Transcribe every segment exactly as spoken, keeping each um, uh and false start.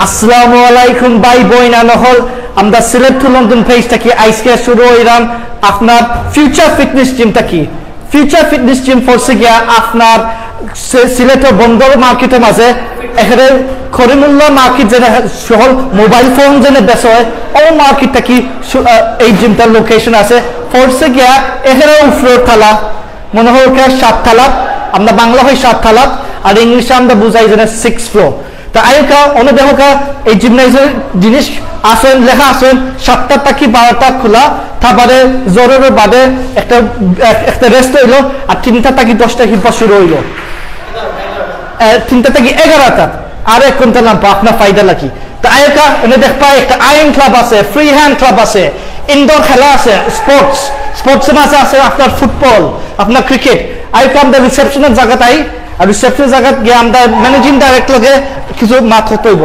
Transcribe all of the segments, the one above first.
আসসালামু আলাইকুম ভাই বইন আনহল, আমরা সিলেট টু লন্ডন পেজ থাকি আইজকে শুরু অইলাম আপনার ফিউচার ফিটনেস জিম থাকি। ফিউচার ফিটনেস জিম পড়ছে গিয়া আপনার সি-, সিলেটর বন্দর মার্কেটর মাঝে, এখানে করিমুল্লাহ মার্কেট যেন, সহল মোবাইল ফোন যেন বেচা হয়, ও মার্কেট থাকি শু-, আহ, এই জিমটার লোকেশন আছে। পড়ছে গিয়া এখানে উপরে তালা, মনে হয় ওকে সাত তালা, আমরা বাংলা হয় সাত তালা, আর ইংলিশে আমরা বুঝাই যেন সিক্স ফ্লোর। তা আইকা অন্য দেখোকা এই জিমনাজিয়াম জিনিস আছে, লেখা আছে সাতটা থাকি বারোটা খোলা, তারপরে জোরের বাদে একটা, এক-, একটা রেস্ট হইলো, আর তিনটা থাকি দশটা হিপা শুরু হইলো, এ, তিনটা থাকি এগারোটা, আর এক ঘন্টা নামবো আপনার ফায়দা লাগি। তা আইকা এনে দেখবা একটা আয়রন ক্লাব আছে, ফ্রি হ্যান্ড ক্লাব আছে, ইনডোর খেলা আছে, স্পোর্টস, স্পোর্টসের মাঝে আছে আপনার ফুটবল, আপনার ক্রিকেট। আইকা আমরা রিসেপশনের জায়গাত আই, আর রিসেপশনের জায়গাত গিয়া আমরা ম্যানেজিং ডাইরেক্টর লগে কিছু মাত করতে হইব।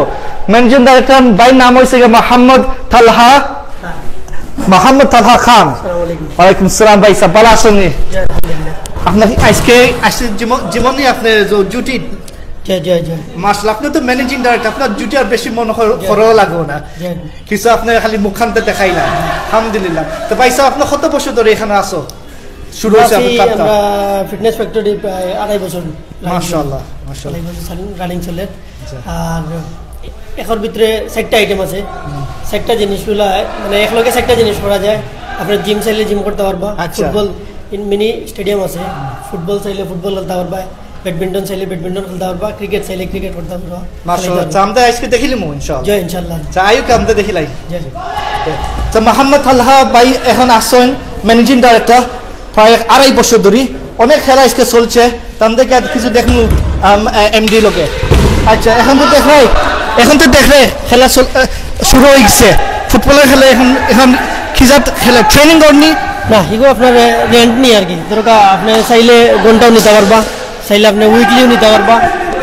ম্যানেজিং ডাইরেক্টর ভাইর নাম হইছে গিয়া মোহাম্মদ তালহা, মোহাম্মদ তালহা খান। আসসালামু আলাইকুম। ওয়ালাইকুম সালাম ভাই সাহেব, ভালো আছেন নি? জি, আলহামদুলিল্লাহ। আপনার আজকে, আজকে জীবন, জীবনই আপনার যে ডিউটি। জি, জি, জি। মাশাআল্লাহ, আপনি তো ম্যানেজিং ডাইরেক্টর, আপনার ডিউটি আর বেশি মনে হয় জি। করাও লাগবো না। জি। কিছু আপনার খালি মুখখানতে দেখাই না। আলহামদুলিল্লাহ। তো ভাই সাহেব, আপনি কত বছর ধরে এখানে আছো? শুরু হয়েছে আছি আপনার ক্লাবটা? আমরা ফিটনেস ফ্যাক্টরি প্রায় আড়াই বছর। মাশাআল্লাহ, মাশাআল্লাহ। আড়াই বছর রানিং চলে। আচ্ছা। আর এখর ভিতরে চারটা আইটেম আছে। চারটা জিনিস গুলা, মানে, একলগে চারটা জিনিস করা যায়। আপনার জিম চাইলে জিম করতে পারবা, আচ্ছা। ফুটবল, মিনি স্টেডিয়াম আছে, ফুটবল চাইলে ফুটবল খেলতে পারবা, ব্যাডমিন্টন চাইলে ব্যাডমিন্টন খেলতে পারবা, ক্রিকেট চাইলে ক্রিকেট করতে পারবা। মাশাআল্লাহ। আচ্ছা, আমরা আজকে দেখিলিমু ইনশাআল্লাহ। জি, ইনশাআল্লাহ। আচ্ছা, আইউকা আমরা দেখিলাই। জি, জি। তো মোহাম্মদ তালহা ভাই এখন আছেন ম্যানেজিং ডাইরেক্টর, প্রায় আড়াই বছর ধরে অনেক খেলা আজকে চলছে। তার থেকে আর কিছু দেখমু, আম, এ, এমডি লোকে। আচ্ছা, এখন তো দেখলাই, এখন তো দেখলে খেলা চল-, এ, শুরু হয়ে গেছে। ফুটবলের খেলা এখন, এখন কি জাত খেলা? ট্রেনিং করনি? না, এগো আপনার, এ, রেন্ট নেই আর কি। ধরো কা-, আপনি চাইলে ঘন্টাও নিতে পারবা, চাইলে আপনি উইকলিও নিতে পারবা,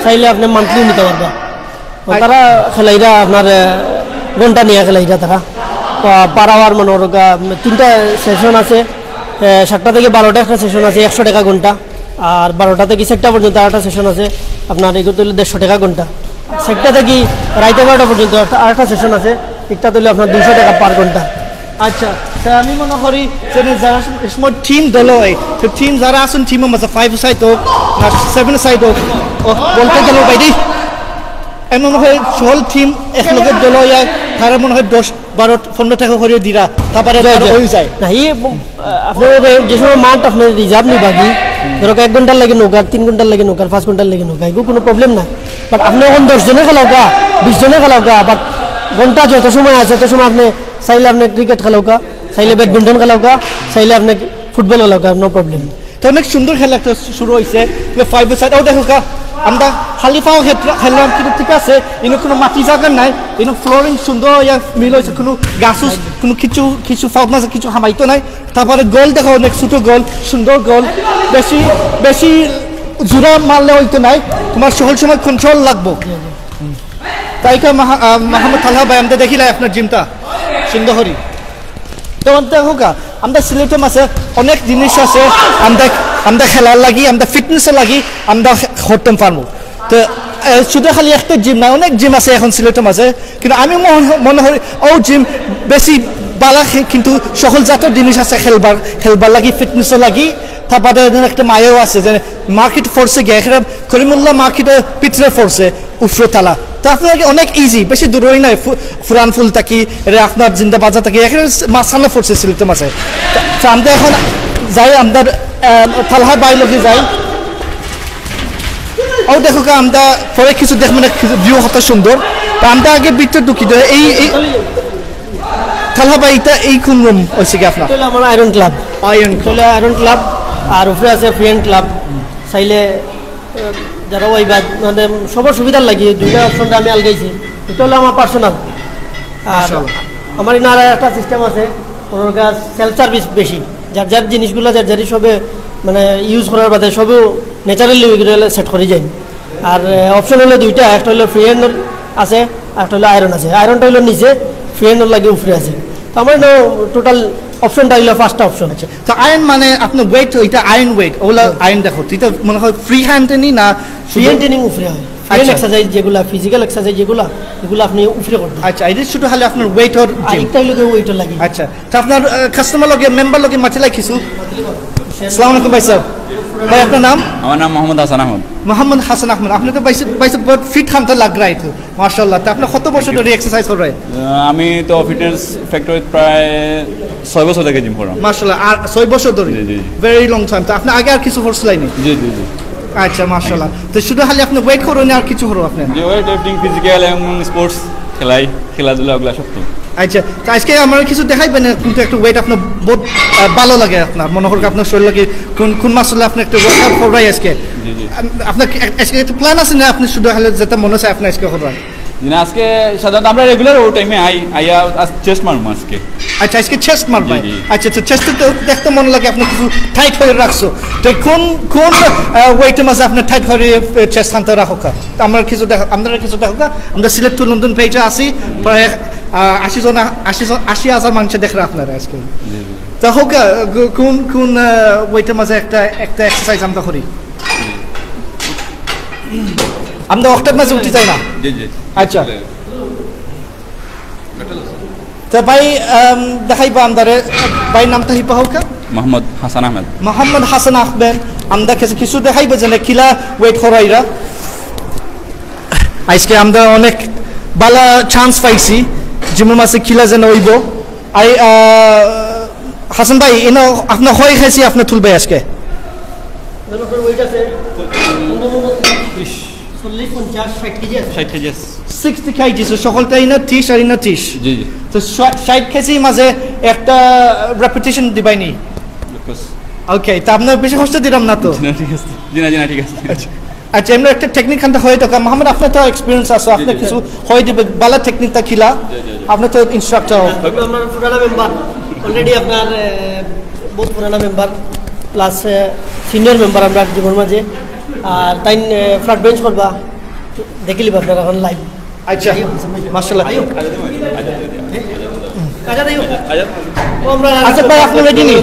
চাইলে আপনি মান্থলিও নিতে পারবা। ও, তারা খেলাইরা আপনার, এ, ঘন্টা নিয়ে খেলাইরা তারা। তো per hour মনে করো কা-, তিনটা সেশন আছে, এ, সাতটা থেকে বারোটা একটা সেশন আছে, একশো টাকা ঘন্টা। আর বারোটা থেকে চারটা পর্যন্ত আরেকটা সেশন আছে, আপনার এগুলো হইলে দেড়শো টাকা ঘন্টা। চারটা থেকে রাইতে বারোটা পর্যন্ত একটা, আরেকটা সেশন আছে, একটা হইলে আপনার দুশো টাকা পার ঘন্টা। আচ্ছা, স্যার, আমি মনে করি যে যারা সময় টিম দল হয়, তো টিম যারা আছেন, টিমের মাঝে ফাইভ সাইড হোক, না সেভেন সাইড হোক, ও বলতে গেল বাইরে, এমন মনে হয় সকল টিম এক লগে দল হয়, তারা মনে হয় দশ, বারো, পনেরো টাকা করে দিরা, তারপরে জি, তারা জি। হয়ে যায়। না, এই, আহ, আপনার ওই যে সময় মাঠ আপনার রিজার্ভ নিবাগি, ধরো এক ঘন্টার লাগে নৌকার, তিন ঘন্টার লাগে নৌকার, পাঁচ ঘন্টার লাগে নৌকা, এগুলো কোনো প্রবলেম না। বাট আপনি এখন দশ জনে খেলাওকা, বিশ জনে খেলাওকা, বাট ঘন্টা যত সময় আছে, তত সময় আপনি চাইলে আপনি ক্রিকেট খেলাওকা, চাইলে ব্যাডমিন্টন খেলাওকা, চাইলে আপনি ফুটবল খেলাওকা, নো প্রবলেম। তো অনেক সুন্দর খেলা একটা শুরু হয়েছে। ফাইভ সাইড, ও দেখো কা, আমরা খালি পাও খেত-, খেললাম, কিন্তু ঠিক আছে, এনে কোনো মাটি জায়গা নাই, এনে ফ্লোরিং সুন্দর ইয়া মিল হয়েছে, কোনো গাছ উস-, কোনো কিছু, কিছু ফাউল মাছ কিছু হামাইতো নাই। তারপরে গোল দেখো, অনেক ছোট গোল, সুন্দর গোল, বেশি, বেশি জোরা মারলে হইতো নাই, তোমার সকল সময় কন্ট্রোল লাগবো। তাই কা মাহা-, আহ, মোহাম্মদ তালহা ভাই, আমরা দেখিলাই আপনার জিমটা সুন্দর করি। তো দেখো কা, আমরা সিলেটের মাঝে অনেক জিনিস আছে, আমরা, আমরা খেলার লাগি, আমরা ফিটনেসের লাগি, আমরা করতাম পারবো। তো, আহ, শুধু খালি একটা জিম না, অনেক জিম আছে এখন সিলেটের মাঝে, কিন্তু আমি মনে, মনে করি ও জিম বেশি বালা খে-, কিন্তু সকল জাতীয় জিনিস আছে খেলবার, খেলবার লাগি, ফিটনেসের লাগি। তারপরে এখানে একটা মায়াও আছে যে মার্কেট ফোর্সে গিয়ে, এখানে করিমুল্লাহ মার্কেটে পিছনে ফোর্সে, উফরে তালা। তো আপনার লাগি অনেক ইজি, বেশি দূরই নাই। ফু-, ফুরান ফুল থাকি, এরে আপনার জিন্দা বাজার থাকি, এখানে মাঝখানে ফোর্সে সিলেটের মাঝে। তো, তো আমরা এখন যাই, আমরা, আহ, তালহা ভাই লগে যাই। ও দেখো কা, আমরা পরে কিছু দেখ, মানে, কিছু ভিউ কত সুন্দর। তো আমরা আগে ভিতরে ঢুকি তো এই, এই, তালহা ভাই, এটা এই কোন রুম হয়েছে কি আপনার? এটা হলো আমার আয়রন ক্লাব। আয়রন এটা হলো আয়রন ক্লাব, আর উপরে আছে ফ্রি হ্যান্ড ক্লাব। চাইলে, আহ, যারা ওই বাদ, মানে, সবার সুবিধার লাগি দুইটা অপশনটা আমি আলগাইছি। এটা হলো আমার পার্সোনাল। আর মাশাআল্লাহ। আমার এনার একটা সিস্টেম আছে, ওনার কাছে সেলফ সার্ভিস বেশি, যার যার জিনিসগুলো যার যারই সবে, মানে, ইউজ করার বাদে সবে ন্যাচারালি ওইগুলো সেট করে যায়। আর, আহ, অপশন হলো দুইটা, একটা হলো ফ্রি হ্যান্ড আছে, আর একটা হলো আয়রন আছে। আয়রনটা হলো নিচে, ফ্রি হ্যান্ড লাগে উপরে আছে। তো আমার টোটাল অপশনটা হলো ফার্স্ট অপশন। আচ্ছা, তো আয়রন মানে আপনার ওয়েট, এটা আয়রন ওয়েট, ওগুলা আয়রন দেখো, এটা মনে হয় ফ্রি হ্যান্ড টেনিং না ফ্রি হ্যান্ড টেনিং উপরে হয়। আচ্ছা। এক্সারসাইজ যেগুলা, ফিজিক্যাল এক্সারসাইজ যেগুলা, এগুলা আপনি উপরে করবেন। আচ্ছা, এই যে শুধু খালি আপনার ওয়েটর জিম। আরেকটা হইলো গিয়ে ওয়েটর লাগি। আচ্ছা, তো আপনার কাস্টমার লগে, মেম্বার লগে মাতিলাই কিছু। আসসালামু আলাইকুম ভাই সাহেব। ভাই, আপনার নাম? আমার নাম মোহাম্মদ হাসান আহমদ। মোহাম্মদ হাসান আহমদ। আপনি তো ভাই সাহেব, ভাই সাহেব, বহুত ফিট হান্টার লাগ রা হ্যায় তো, মাশাআল্লাহ। তো আপনি কত বছর ধরে এক্সারসাইজ করেন? আহ, আমি তো ফিটনেস ফ্যাক্টরি প্রায় ছয় বছর থেকে জিম করাম। মাশাআল্লাহ, আর ছয় বছর ধরে? জি, জি, জি। Very long time. তো আপনি আগে আর কিছু করছিলেন নি? জি, জি, জি। আচ্ছা, মাশাআল্লাহ। তো শুধু খালি আপনি ওয়েট করইন, আর কিছু করইন আপনি? জি, ওয়েট লিফটিং, ফিজিক্যাল এবং স্পোর্টস, খেলাই, খেলাধুলা, ওগুলা সব তো। আচ্ছা, তো আজকে আমরা কিছু দেখাইবেন, কিন্তু একটা ওয়েট আপনার বহুত, আহ, ভালো লাগে আপনার, মনে হয় আপনার শরীরে কি কোন, কোন মাসলে আপনি একটা ওয়ার্কআউট করবেন আজকে? জি, জি। আম-, আপনার কি এক-, আজকে একটা প্ল্যান আছে না, আপনি শুধু খালি যেটা মনে হয় আপনি আজকে করবেন? জি না, আজকে সাধারণত আমরা রেগুলার ওই টাইমে আই, আইয়া আজ চেস্ট মারমু আজকে। আচ্ছা, আজকে চেস্ট মারবে? জি, জি। আচ্ছা, তো চেস্ট তো দেখতে মনে লাগে আপনি কিছু টাইট করে রাখছো। তো কোন, কোন, আহ, ওয়েটের মাঝে আপনি টাইট করে, আহ, চেস্ট হান্টার রাখো কা? তো আমরা কিছু দেখা, আমরা কিছু দেখো কা? আমরা সিলেট টু লন্ডন পেজে আছি, প্রায়, আহ, আশি জন, আশি জন, আশি হাজার মানুষে দেখরা আপনারা আজকে। জি, জি। তো হোক, আহ, কোন, কোন, আহ, ওয়েটের মাঝে একটা, একটা এক্সারসাইজ আমরা করি? আমরা অক্টার মাঝে উঠি যাই না? জি, জি। আচ্ছা। তো ভাই, আম, দেখাইবা আমরারে, ভাই নামটা হিপা হোক? মোহাম্মদ হাসান আহমেদ। মোহাম্মদ হাসান আহমেদ, আমরা কিছু, কিছু দেখাইবা যে না কিলা ওয়েট করাইরা। আজকে আমরা অনেক ভালা চান্স পাইছি, জিমের মাঝে কিলা যেন হইব। আই, আহ, হাসান ভাই, এনে আপনার হয় খাইছি আপনার তুলবে আজকে? আপনার ওয়েট আছে চল্লিশ, পঞ্চাশ, ষাট কেজি আছে। ষাট কেজি আছে। সিক্সটি কেজি, so সকলটা ইনা ত্রিশ আর ইনা ত্রিশ। জি, জি। তো ষা-, ষাট কেজি মাঝে একটা রেপিটিশন দিবাইনি। Of course। ওকে, তা আপনার বেশি কষ্ট দিলাম না তো? জি না, ঠিক আছে। জি না, জি না, ঠিক আছে। আচ্ছা। আচ্ছা, এমনি একটা টেকনিক খান্তা হয় তো, কারণ মোহাম্মদ, আপনার তো এক্সপিরিয়েন্স আছে, জি, আপনি জি। কিছু হয় দিবে, ভালা টেকনিকটা কিলা? জি, জি, জি। আপনি তো ইনস্ট্রাক্টর। আমরা পুরানা মেম্বার, অলরেডি আপনার, এ, বহুত পুরানা মেম্বার, প্লাস, এ, সিনিয়র মেম্বার আমরা জিমের মাঝে। আর তাই, এ, ফ্ল্যাট বেঞ্চ করবা, দেখিলিবা আপনারা এখন লাইভ। আচ্ছা, মাশাআল্লাহ। আচ্ছা ভাই, আপনি রেডি নি?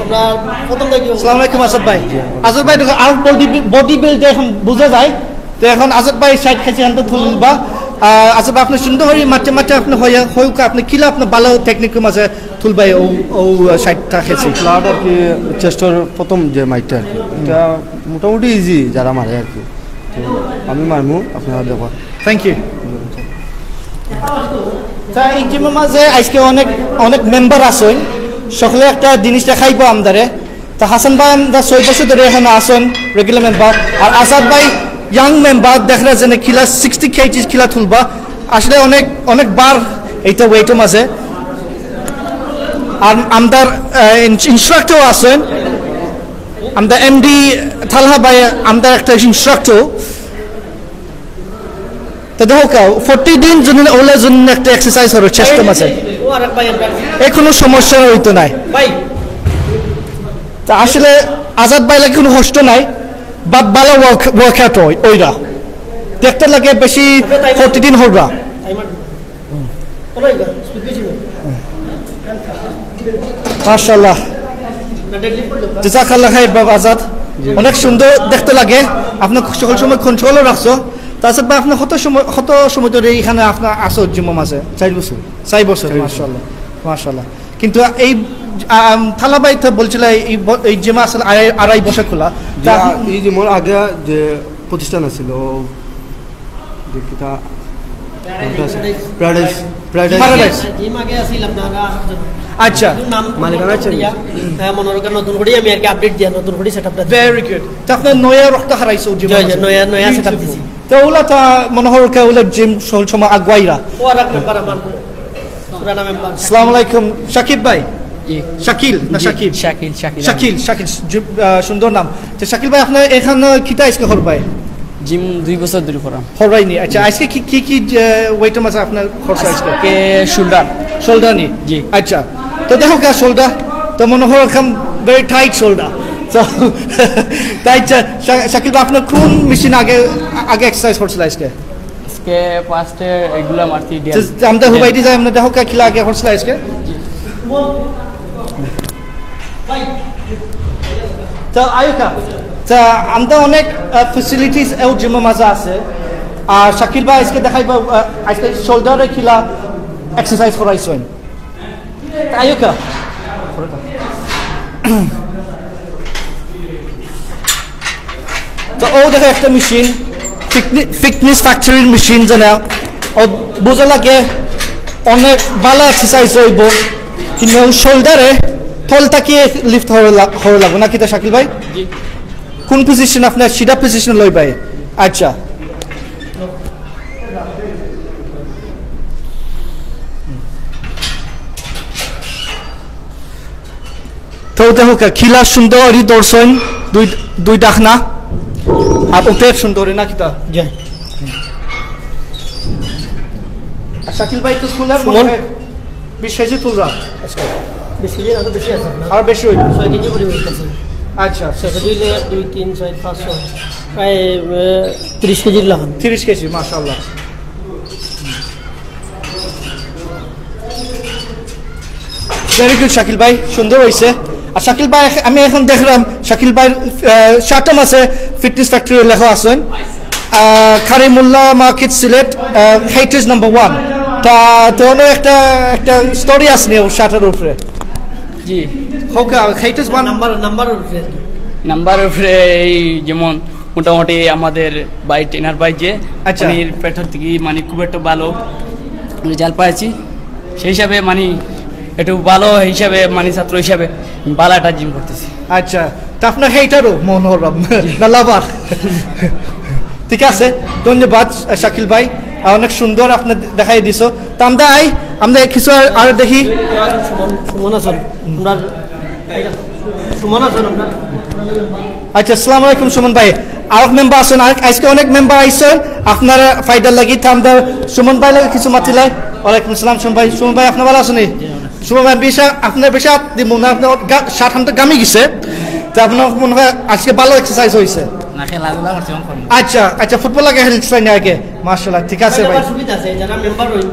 আমরা প্রথম দেখি। আসসালামু আলাইকুম আসাদ ভাই। আসাদ ভাই, দেখো, আর বডি, বডি বিল্ড এখন বুঝা যায়। তো এখন আসাদ ভাই ষাট কেজি আনতে তুলবা। আহ, আসাদ ভাই, আপনি সুন্দর করে মাঝে মাঝে আপনি হইয়া, হইউক, আপনি কিলা আপনি ভালা টেকনিকের মাঝে তুলবাই ও, ও ষাটটা কেজি। ফ্ল্যাট আর কি চেস্টর প্রথম যে মাইটটা আর কি, এটা মোটামুটি ইজি যারা মারে আর কি। তো আমি মারমু, আপনারা দেখো। Thank you. তা এই জিমের মাঝে আজকে অনেক, অনেক মেম্বার আছইন, সকলে একটা জিনিস দেখাইবো আমরারে। তা হাসান ভাই, আমরা ছয় বছর ধরে এখানে আছইন, রেগুলার মেম্বার। আর আসাদ ভাই, ইয়াং মেম্বার, দেখরা যেন কিলা সিক্সটি কেজি কিলা তুলবা। আসলে অনেক, অনেক বার এইটা ওয়েটর মাঝে। আর আমরার, আহ, ইন-, ইনস্ট্রাক্টরও আছইন। আমরা এমডি তালহা ভাই, আমরা একটা ইনস্ট্রাক্টর। তো দেখো কা, ফর্টি দিন যদি ওলা যদি একটা এক্সারসাইজ করো চেস্টর মাঝে, ও আর এক ভাই আমরা। এ কোনো সমস্যা হইতো নাই। ভাই। তা আসলে আসাদ ভাই লাগে কোনো কষ্ট নাই, বাট ভালা ওয়ার্ক, ওয়ার্কআউট হয় ওইরা। দেখতে লাগে বেশি ফর্টি দিন হবা। মাশাআল্লাহ। জাযাকাল্লাহ খাইর বাবা আসাদ। অনেক সুন্দর দেখতে লাগে। আপনি সকল সময় কন্ট্রোলও রাখছো। তা আসাদ ভাই, আপনি কত সময়, কত সময় ধরে এখানে আপনার আসো জিমের মাঝে? চার বছর। চার বছর, চার বছর। মাশাআল্লাহ, মাশাআল্লাহ। কিন্তু এই, আম, তালহা ভাই তো বলছিল এই ব-, এই জিম আসলে আড়াই, আড়াই বছর খোলা। জি, তা আ-, এই জিমর আগে যে প্রতিষ্ঠান আছিল, যে কিতা নামটা আছে? Paradise, paradise. প্যারাডাইস। জিম আগে আছিল আপনার, আহ, আচ্ছা। নাম মালিকানা আছে? ইয়া, হ্যাঁ, মনে হয় নতুন করে আমি আর কি আপডেট দিয়া, নতুন করে সেটআপটা। Very good. তো আপনার নয়া রক্ত হারাইছে ওই জিম জি, জি, আছে? নয়া, নয়া সেটআপ দিছি। তো ওলা তো মনে হয় ওকে ওলা জিম সব সময় আগুয়াইরা। ও আর এক মেম্বার আমার পুরানা মেম্বার। আসসালামু আলাইকুম, শাকিব ভাই। জি। শাকিল না জি, শাকিব? শাকিল, শাকিল। শাকিল, শাকিল, জু-, আহ, সুন্দর নাম। তো শাকিল ভাই, আপনার এখানে কিতা আজকে করবাই? জিম দুই বছর ধরে করাম। হরাইনি। আচ্ছা, আজকে কি, কি, কি, আহ, ওয়েটের মাঝে আপনার খরচ আজকে? আজকে শোল্ডার। শোল্ডার নি? জি। আচ্ছা, তো দেখো কা শোল্ডার, তো মনে হয় এরকম ভেরি টাইট শোল্ডার। তো, তাই আচ্ছা, শা-, শাকিল ভাই, আপনার কোন মেশিন আগে, আগে এক্সারসাইজ করছিল আজকে? আজকে ফার্স্টে এগুলা মারছি, তো ডিয়াল। আমরা হুবাই দিয়ে যাই, আমরা দেখো কা কিলা আগে করছিল আজকে। তো আয়ুকা, তো আমরা অনেক, আহ, ফেসিলিটিস এই জিমের মাঝে আছে। আর শাকিল ভাই আজকে দেখাইবা, আহ, আজকে শোল্ডারে কিলা এক্সারসাইজ করাইছইন। তাইও কা? তো ও দেখো একটা মেশিন, ফিটনেস ফ্যাক্টরির মেশিন, জানো, ও বুঝা লাগে অনেক ভালা এক্সারসাইজ অইবো, কিন্তু শোল্ডারে তল থাকি লিফট হওয়া লাগবো নাকি তো শাকিল ভাই? কোন পজিশন আপনার, সিধা পজিশন লই ভাই? আচ্ছা। তো দেখো কা, কিলা সুন্দর অরি দর্শন, দুই, দুই ডাকনা। আর ওতে সুন্দর না কিতা? জি। আর শাকিল ভাই তো স্কুলের সুমন। মনে হয় বিশ কেজি তুলরা। আচ্ছা। বিশ কেজি না, তো বেশি আছে আপনার। আর বেশি হইল। ছয় কেজি করে weight আছে। আচ্ছা। ছয় কেজি হইলে দুই, তিন, ছয়, পাঁচ, ছয়। প্রায়, আহ, তিরিশ কেজির লাগান। তিরিশ কেজি, মাশাআল্লাহ। ভেরি গুড শাকিল ভাই, সুন্দর হইছে। আর শাকিল ভাই, এখ-, আমি এখন দেখলাম শাকিল ভাইর, আহ, শার্টর মাঝে ফিটনেস ফ্যাক্টরি লেখা আছে। আহ, কারিমুল্লাহ মার্কেট সিলেট, আহ, হেইটার্স নাম্বার ওয়ান। তা তো অন্য একটা, একটা স্টোরি আছে নি ওর শার্টর উপরে? জি। হোক, আহ, হেইটার্স ওয়ান। নাম্বার, নাম্বার উপরে। নাম্বার উপরে এই যেমন মোটামুটি আমাদের ভাই, ট্রেনার ভাই যে, আচ্ছা। উনির পেছন থেকে মানে খুব একটা ভালো রেজাল্ট পাইছি। সেই হিসাবে মানে একটু ভালো হিসাবে মানে ছাত্র হিসাবে ভালো একটা জিম করতেছি। আচ্ছা, তা আপনার হেইটারও মনে হলাম না লাভার। ঠিক আছে, ধন্যবাদ শাকিল ভাই, আহ, অনেক সুন্দর আপনি দেখাই দিছো। তা আমরা আই, আমরা কিছু আর, আর দেখি। সুমন, সুমন আছেন, আমরা সুমন আছেন, আমরা আচ্ছা, আসসালামু আলাইকুম সুমন ভাই। আরেক মেম্বার আছেন, আরেক, আজকে অনেক মেম্বার আইছেন, আপনার ফায়দার লাগি। তা আমরা সুমন ভাই লাগে কিছু মাতিলাই। ওয়ালাইকুম আসসালাম সুমন ভাই। সুমন ভাই, আপনি ভালো আছেন? সুমন ভাই, বেশি, আপনার বেশি আত দিব না, আপনার গা-, শার্ট হান তো গামি গেছে। তা আপনার মনে হয় আজকে ভালো এক্সারসাইজ হইছে? না, খেলাধুলা করছি, এখন করবো। আচ্ছা, আচ্ছা, ফুটবল লাগে খেলতে চাই না আগে। মাশাআল্লাহ, ঠিক আছে ভাই। সুবিধা আছে, যারা মেম্বার হই,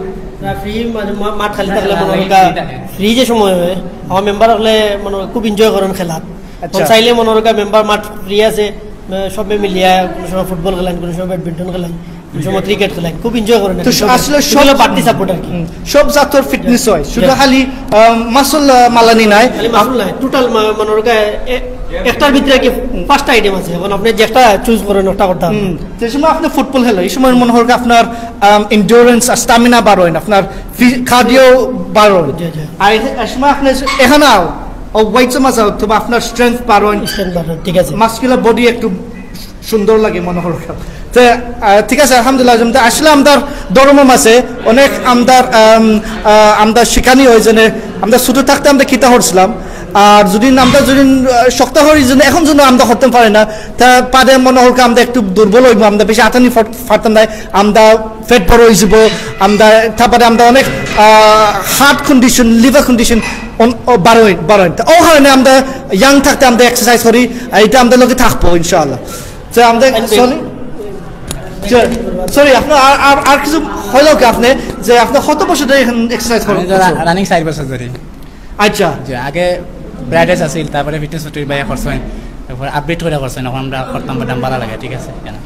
তারা ফ্রি, মানে, মা-, মাঠ খালি থাকলে মনে হয় ফ্রি যে সময় হয়, আমার মেম্বার হলে মনে হয় খুব এনজয় করেন খেলা। আচ্ছা। চাইলে মনে হয় মেম্বার মাঠ ফ্রি আছে, আহ, সবে মিলিয়া কোনো সময় ফুটবল খেলেন, কোনো সময় ব্যাডমিন্টন খেলেন, কোনো সময় ক্রিকেট খেলেন, খুব এনজয় করেন। তো আসলে সব পার্টি সাপোর্ট আর কি। হুম, সব জাতর ফিটনেস হয়, শুধু খালি, আহ, মাসল, আহ, মালানি নাই। খালি মাসল নাই, টোটাল মা-, মনে হয় এ-, একটার ভিতরে কি পাঁচটা আইটেম আছে, এখন আপনি যেটা চুজ করেন ওটা করতে হবে। হুম, যে সময় আপনি ফুটবল খেলেন, এই সময় মনে হয় আপনার, আম, এন্ডুরেন্স আর স্ট্যামিনা বাড়েন, আপনার ফি-, কার্ডিও বাড়েন। জি, জি। আর এ-, এই সময় আপনি এখানে আও, ও ওয়েটস মাসা অথবা আপনার স্ট্রেংথ বাড়েন। স্ট্রেংথ বাড়েন, ঠিক আছে। মাসকুলার বডি একটু সুন্দর লাগে মনে হয়। তো, আহ, ঠিক আছে, আলহামদুলিল্লাহ, যেমন আসলে আমরার ধর্ম মাঝে অনেক আমরার, আম, আহ, আমরার শিখানি হয় যেন আমরা ছোট থাকতে আমরা কিতা করছিলাম। আর যদি আমরা যদি, আহ, শক্ত করি যেন এখন যেন আমরা করতে পারি না, তা পারে মনে হয় আমরা একটু দুর্বল হইব, আমরা বেশি আতানি ফট-, ফাটতাম নাই, আমরা পেট বড় হয়ে যাব, আমরা, তারপরে আমরা অনেক, ah, heart condition, liver condition অন-, ও বারোইন, বারোইন। তো ও কারণে আমরা ইয়াং থাকতে আমরা এক্সারসাইজ করি, আর এটা আমরা লোকে থাকবো ইনশাআল্লাহ। তো আমরা, সরি, সরি, আপনার আর, আর, আর কিছু হইল কি আপনি, যে আপনি কত বছর ধরে এখন এক্সারসাইজ করেন? আমি তো রা-, রানিং চার বছর ধরে। আচ্ছা। যে আগে ব্রাইটেস আছিল, তারপরে ফিটনেস ফ্যাক্টরি ভাইয়া করছেন, তারপরে আপডেট করে করছেন, এখন আমরা করতাম, বললাম ভালো লাগে, ঠিক আছে, কেন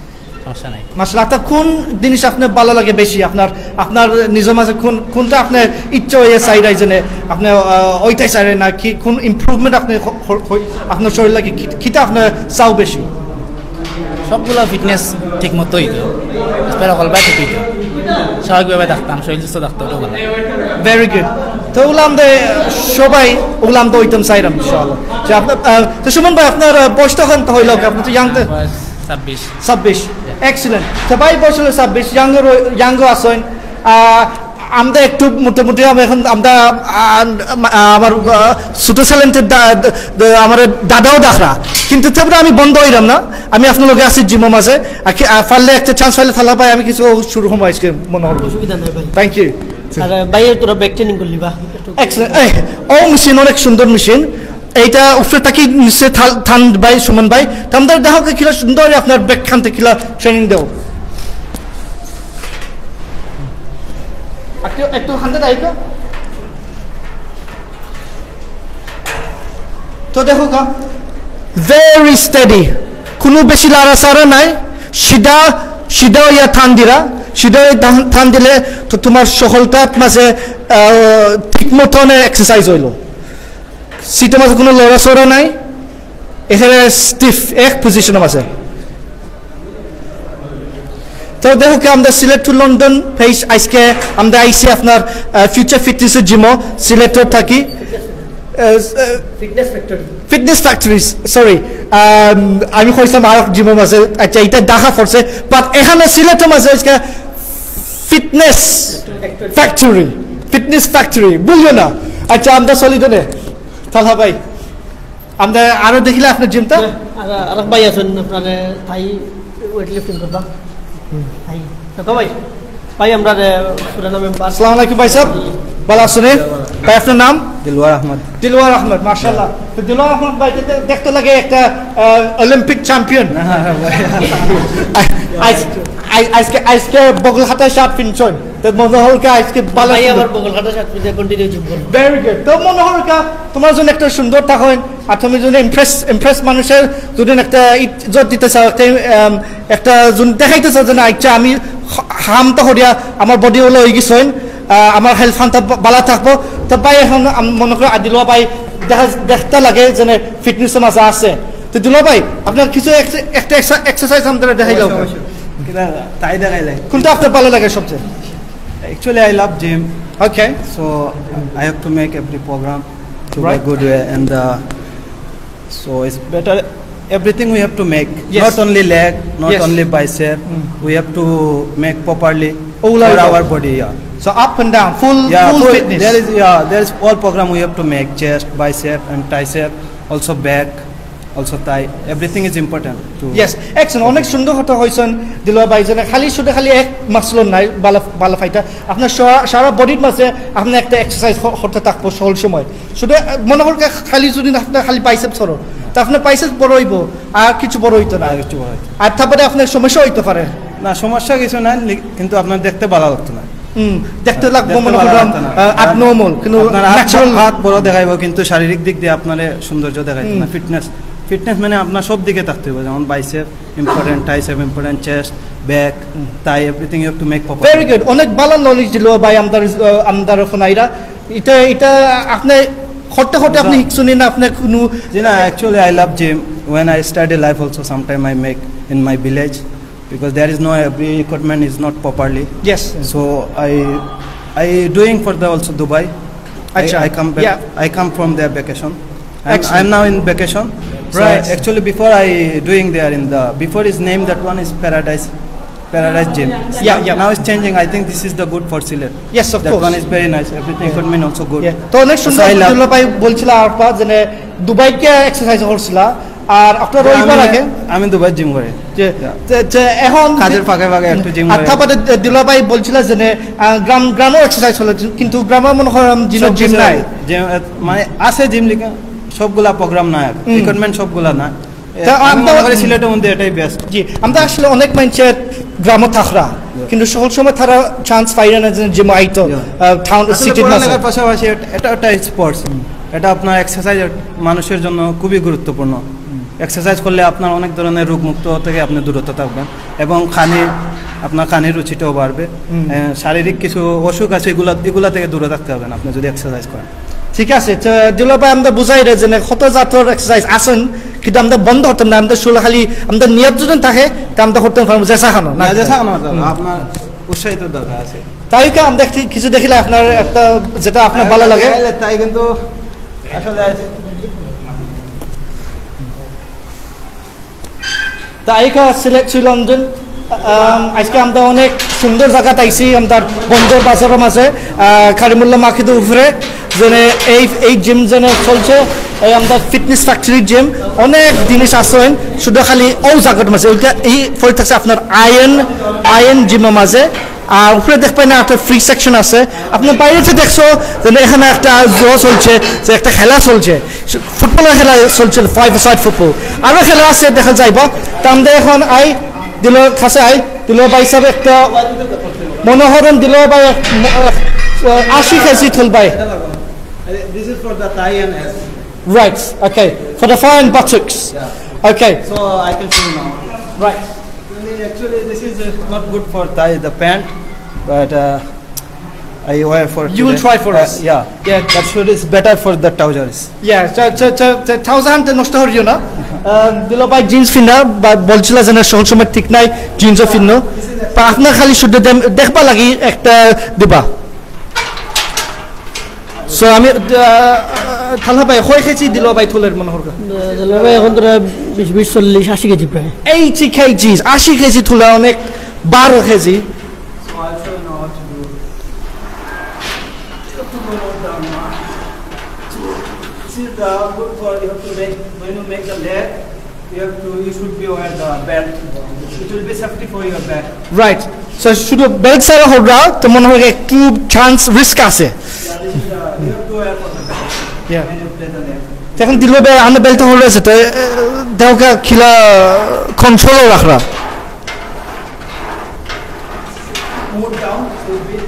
সমস্যা নাই। মাশাআল্লাহ, আপনার কোন জিনিস আপনার ভালো লাগে বেশি? আপনার, আপনার নিজের মাঝে কোন, কোনটা আপনার ইচ্ছা হয়ে চাইরাই জেনে আপনি, আহ, ওইটাই চাইরাই না কি কোন ইমপ্রুভমেন্ট আপনি হ-, হ-, হ-, আপনার শরীর লাগে কি, কিটা আপনার চাও বেশি? সবগুলা ফিটনেস ঠিক মতো হইতো, স্যার হকল ভাই ঠিক হইতো, স্বাভাবিকভাবে থাকতাম, শরীর সুস্থ থাকতো, ওটা ভালো। Very good. তো ওগুলো আমরা সবাই, ওগুলো আমরা হইতাম চাইরাম ইনশাআল্লাহ। যে আপনার, আহ, তো সুমন ভাই, আপনার, আহ, বয়স তখন তো হইল কি? আপনি তো ইয়াং তো। বয়স ছাব্বিশ। ছাব্বিশ। এক্সিলেন্ট। তো ভাই বয়স হলো ছাব্বিশ, ইয়াঙ্গো রই-, ইয়াঙ্গো আছেন। আহ, আমরা একটু মোটামুটি আমরা এখন আমরা, আহ, আহ, আমার, আহ, ছোট ছেলেন্টের দা-, দ-, দ-, আমার দাদাও ডাকরা। কিন্তু তারপরে আমি বন্ধ হইলাম না। আমি আপনার লগে আছি জিমো মাঝে। আর কি, আহ, পারলে একটা চান্স পাইলে তাহলে ভাই আমি কিছু শুরু হবো আজকে মনে হলো। অসুবিধা নাই ভাই। Thank you. আর, আহ, ভাই তোরা ব্যাক ট্রেনিং করলি বা? একটু এক্সিলেন্ট। এই, ও মেশিন অনেক সুন্দর মেশিন। এইটা উপরে তাকি নিচে থাল-, থান ভাই, সুমন ভাই। তো আমরা দেখো কি কিলা সুন্দর আপনার ব্যাক খান থেকে কিলা ট্রেনিং দেও। একটু, একটু হাতে দাও তো। তো দেখো কা, ভেরি স্টেডি, কোনো বেশি লাড়াচাড়া নাই, সিধা সিধা অইয়া টান দিরা, সিধা অইয়া টান, টান দিলে তো তুমার সকলতাত মাঝে, আহ, ঠিক মতনে এক্সারসাইজ অইলো। সিটর মাঝে কুনু লড়াচড়া নাই, এখানে স্টিফ এক পজিশনর মাঝে। তো দেখউক্কা, আমরা সিলেট to London page আইজকে আমরা আইছি আপনার, আহ, ফিউচার ফিটনেসর জিমো, সিলেটর থাকি। Ah, ah, fitness factory. Fitness factory, sorry. আম, আমি কইছিলাম আরক জিমর মাঝে, আচ্ছা, ইটা ঢাকা পড়ছে, but এখানে সিলেটর মাঝে আইজকে ফিটনেস ফ্যাক্টরি, ফিটনেস ফ্যাক্টরি, বুঝলো না? আচ্ছা, আমরা চলি দনে, তালহা ভাই, আমরা আরো দেখিলা আপনার জিমটা। আর, আরক ভাই আছইন, আপনার, এ, ভাই ওয়েট লিফটিং করবা। ভাই, তো ভাই, ভাই, আমরা, এ, পুরানা মেম্বার। আসসালামু আলাইকুম ভাই সাহেব, ভালা আছইন? ভাই, আপনার নাম? দিলওয়ার আহমদ। দিলওয়ার আহমদ, মাশাআল্লাহ। তো দিলওয়ার আহমদ ভাই, দে-, দেখতে লাগে একটা, আহ, অলিম্পিক চ্যাম্পিয়ন। না, ভাই। আইজ-, আইজ-, আইজকে, আইজকে বগলকাটা শার্ট পিনছইন। তো মনে অর কা আইজকে ভালা ভাই, সুন্দর। আবার বগলকাটা শার্ট পিনে কন্টিনিউ জিম করবো। Very good। তো মনে অর কা তুমার জন্য একটা সুন্দর থাকইন, আর তুমি যদি ইমপ্রেস, ইমপ্রেস মানুষর যদি একটা ইজ্জত দিতে চাও, একটা, আম, একটা যদি দেখাইতে চাও যে না, আচ্ছা, আমি হ-, হামতা করিয়া আমার বডি অলা অইগেছে, আহ, আমার হেলথ খানটা বা-, ভালা থাকবো। তো ভাই, এখন আম-, মনে করো আদিলওয়া ভাই দেখা, দেখতে লাগে যে ফিটনেসর মাঝে আছে। তো দিলওয়ার ভাই, আপনার কিছু এক্স-, একটা এক্সা-, এক্সারসাইজ আমাদের দেখাইলা। অবশ্যই, অবশ্যই। কিতা তাই দেখাইলাই? কোনটা আপনার ভালা লাগে সবচেয়ে? Actually, I love gym. Okay. So, I have to make every program to be Right. good way, and, uh, so it's better. Everything we have to make, Yes. not only leg, not Yes. only bicep. Mm. We have to make properly All for over. our body. Yeah. So up and down, full, Yeah. Full full, fitness. There is, yeah. There is all program we have to make: chest, bicep, and tricep. Also back, also thigh. Everything is important to. Yes, excellent. অনেক সুন্দর কথা কইছইন দিলওয়ার ভাই, যে খালি শুধু খালি এক মাসল নাই, ভালা, ভালা ফাইটার। আপনার সা-, সারা বডির মাঝে আপনার একটা এক্সারসাইজ হ-, হতে থাকবো সকল সময়। শুধু, আহ, মনে অর কা-, খালি যদি না আপনার খালি বাইসেপস করো, তা আপনার বাইসেপস বড় অইবো, আর কিছু বড় অইতো না। আর কিছু বড় অইতো না। আর তারপরে আপনার সমস্যা অইতে পারে। না, সমস্যা কিছু নাই, লি-, কিন্তু আপনার দেখতে ভালা লাগতো না। হুম, দেখতে লাগবো দেখতে মনে ভালা করলাম, লাগতো না। আহ, আর abnormal, কিন্তু আপনার হাত, natural। হাত বড় দেখাইবো, কিন্তু শারীরিক দিক দিয়া আপনারে সৌন্দর্য দেখাইতো হুম। না। ফিটনেস, ফিটনেস মানে আপনার সব দিকে থাকতে অইবো, যেমন bicep important, tricep important, chest, back, hmm. Thai, everything you have to make proper. Very good, অনেক ভালা নলেজ দিলো ভাই আমরার, আহ, আমরার হুনাইরা। ইটা, ইটা আপনে করতে করতে আপনে আচ্ছা। হিকছইন নি না, আপনে কুনু জি না, actually I love gym. When I study life also, sometime I make in my village. Because there is no, every equipment is not properly. Yes. So I, I doing for the also Dubai. আচ্ছা। I, I come back, Yeah. I come from their vacation. I'm, Excellent. I'm now in vacation. So Right. actually before I doing there in the, before his name that one is Paradise, Paradise Gym. Yeah, yeah. Now it's changing. I think this is the good for Sylhet. Yes, of That course. one is very nice. Everything equipment also good. Yeah. তো অনেক So সুন্দর I love দুলাভাই বলছিল আরপা যে দুবাইত গিয়া এক্সারসাইজ করছিলা, আর আপনার আমি, রবিবার আগে আমি দুবাই জিম করি। যে, Yeah. যে, যে এখন কাজের ফাঁকে ফাঁকে একটু জিম আর করি। তারপরে দে-, দিলওয়ার ভাই বলছিল যে নে, আহ, গ্রাম, গ্রামেও এক্সারসাইজ হলো, কিন্তু গ্রামে মনে হয় জিম, সব জিম কিছু নাই। যে, আহ, মানে আছে জিম লিখা, সবগুলা প্রোগ্রাম না, হুম। ইকুইপমেন্ট সবগুলা না। তা এখন আমরা মনে করি সিলেটের মধ্যে এটাই বেস্ট। জি, আমরা আসলে অনেক মানুষের গ্রামও থাকরা, Yeah. কিন্তু সকল সময় তারা চান্স পাইরা না যে জিম আইতো, Yeah. আহ, টাউন, আসলে সিটির মাঝে। পড়ালেখার পাশাপাশি এটা, এটা একটা স্পোর্টস। হুম। এটা আপনার এক্সারসাইজ মানুষের জন্য খুবই গুরুত্বপূর্ণ। হুম। এক্সারসাইজ করলে আপনার অনেক ধরনের রোগমুক্ত থেকে আপনি দূরত্ব থাকবেন এবং খানি, আপনার খানির রুচিটাও বাড়বে। হুম। এ, শারীরিক কিছু অসুখ আছে, এগুলা, এগুলা থেকে দূরে থাকতে হবেন আপনি যদি এক্সারসাইজ করেন। ঠিক আছে, তো দিলওয়ার ভাই, আমরা বুঝাইরা যে কত জাতর এক্সারসাইজ আছইন, কিন্তু আমরা বন্ধ করতাম না, আমরা শুধু খালি আমরা নিয়ত যদি থাকে, তা আমরা করতাম পারবো, যেসা খানো, না, না? যেসা খানো, হুম। আপনার উৎসাহিত দরকার আছে। তাই কি আমরা দেখি, কিছু দেখিলে আপনার একটা, যেটা আপনার ভালো লাগে। তাই, তাই কিন্তু আসলে তা আইকা সিলেট শ্রী লন্ডন, আম, আজকে আমরা অনেক সুন্দর জায়গাত আইছি, আমরা বন্দর বাজারের মাঝে, আহ, কারিমুল্লাহ মার্কেটের উপরে, যেনে এই, এই জিম যেনে চলছে, এই আমরা ফিটনেস ফ্যাক্টরি জিম, অনেক জিনিস আছইন, শুধু খালি ও জায়গার মাঝে, ওইটা এই পড়ে থাকছে আপনার আয়ন, আয়ন জিমের মাঝে, আর উপরে দেখবেন একটা ফ্রি সেকশন আছে। আপনি বাইরে থেকে দেখছো যে এখানে একটা জুয়া চলছে, যে একটা খেলা চলছে, ফুটবলের খেলা চলছে, ফাইভ সাইড ফুটবল। আরো খেলা আছে, দেখা যাইব। তা আমরা এখন আই, দিলওয়ার কাছে আই, দিলওয়ার ভাই সাহেব একটা মনোহরণ, দিলওয়ার ভাই এক ম-, এক, আহ, আশি কেজি তুলবাই। This is for the thigh and ass. Right, okay. For the thigh and buttocks. Yeah. Okay. So I can show you now. Right. Actually, this is uh, not good for thigh, the pant, but uh, I wear for. You will today. Try for Uh, us. Yeah, Yeah. That should is better for the trousers. Yeah, so, so, so, so, trouser আনতে নষ্ট করিও না। আহ, দিল ভাই জিন্স পিন্ধা বা বলছিল যে না, সব সময় ঠিক নাই, জিন্সও পিন্ধো। বা আপনার খালি শুধু দেম- দেখবা লাগি একটা দিবা। সো আমি আহ, থালা ভাই, কয় কেজি দিল ভাই তুলের মনে হয়? দুলাভাই এখন তোরা বিশ বিশ চল্লিশ আশি কেজি প্রায়। Eighty kgs, আশি কেজি তুলা অনেক, বারো KG. So I also know what to do. You have to go down now. This is the good for you have to make when you make the leg. You have to you should be wear the belt. It will be safety for your back. Right. So শুধু বেল্ট ছাড়া হররা তো মনে হয় একটু chance risk আছে। Yeah, this is the, you have to wear for the back Yeah. when you play the leg. এখন দিল ভাই আনে বেল্ট হররা আছে তো এ, দেওকা খিলা কন্ট্রোল রাখরা। Move down should be.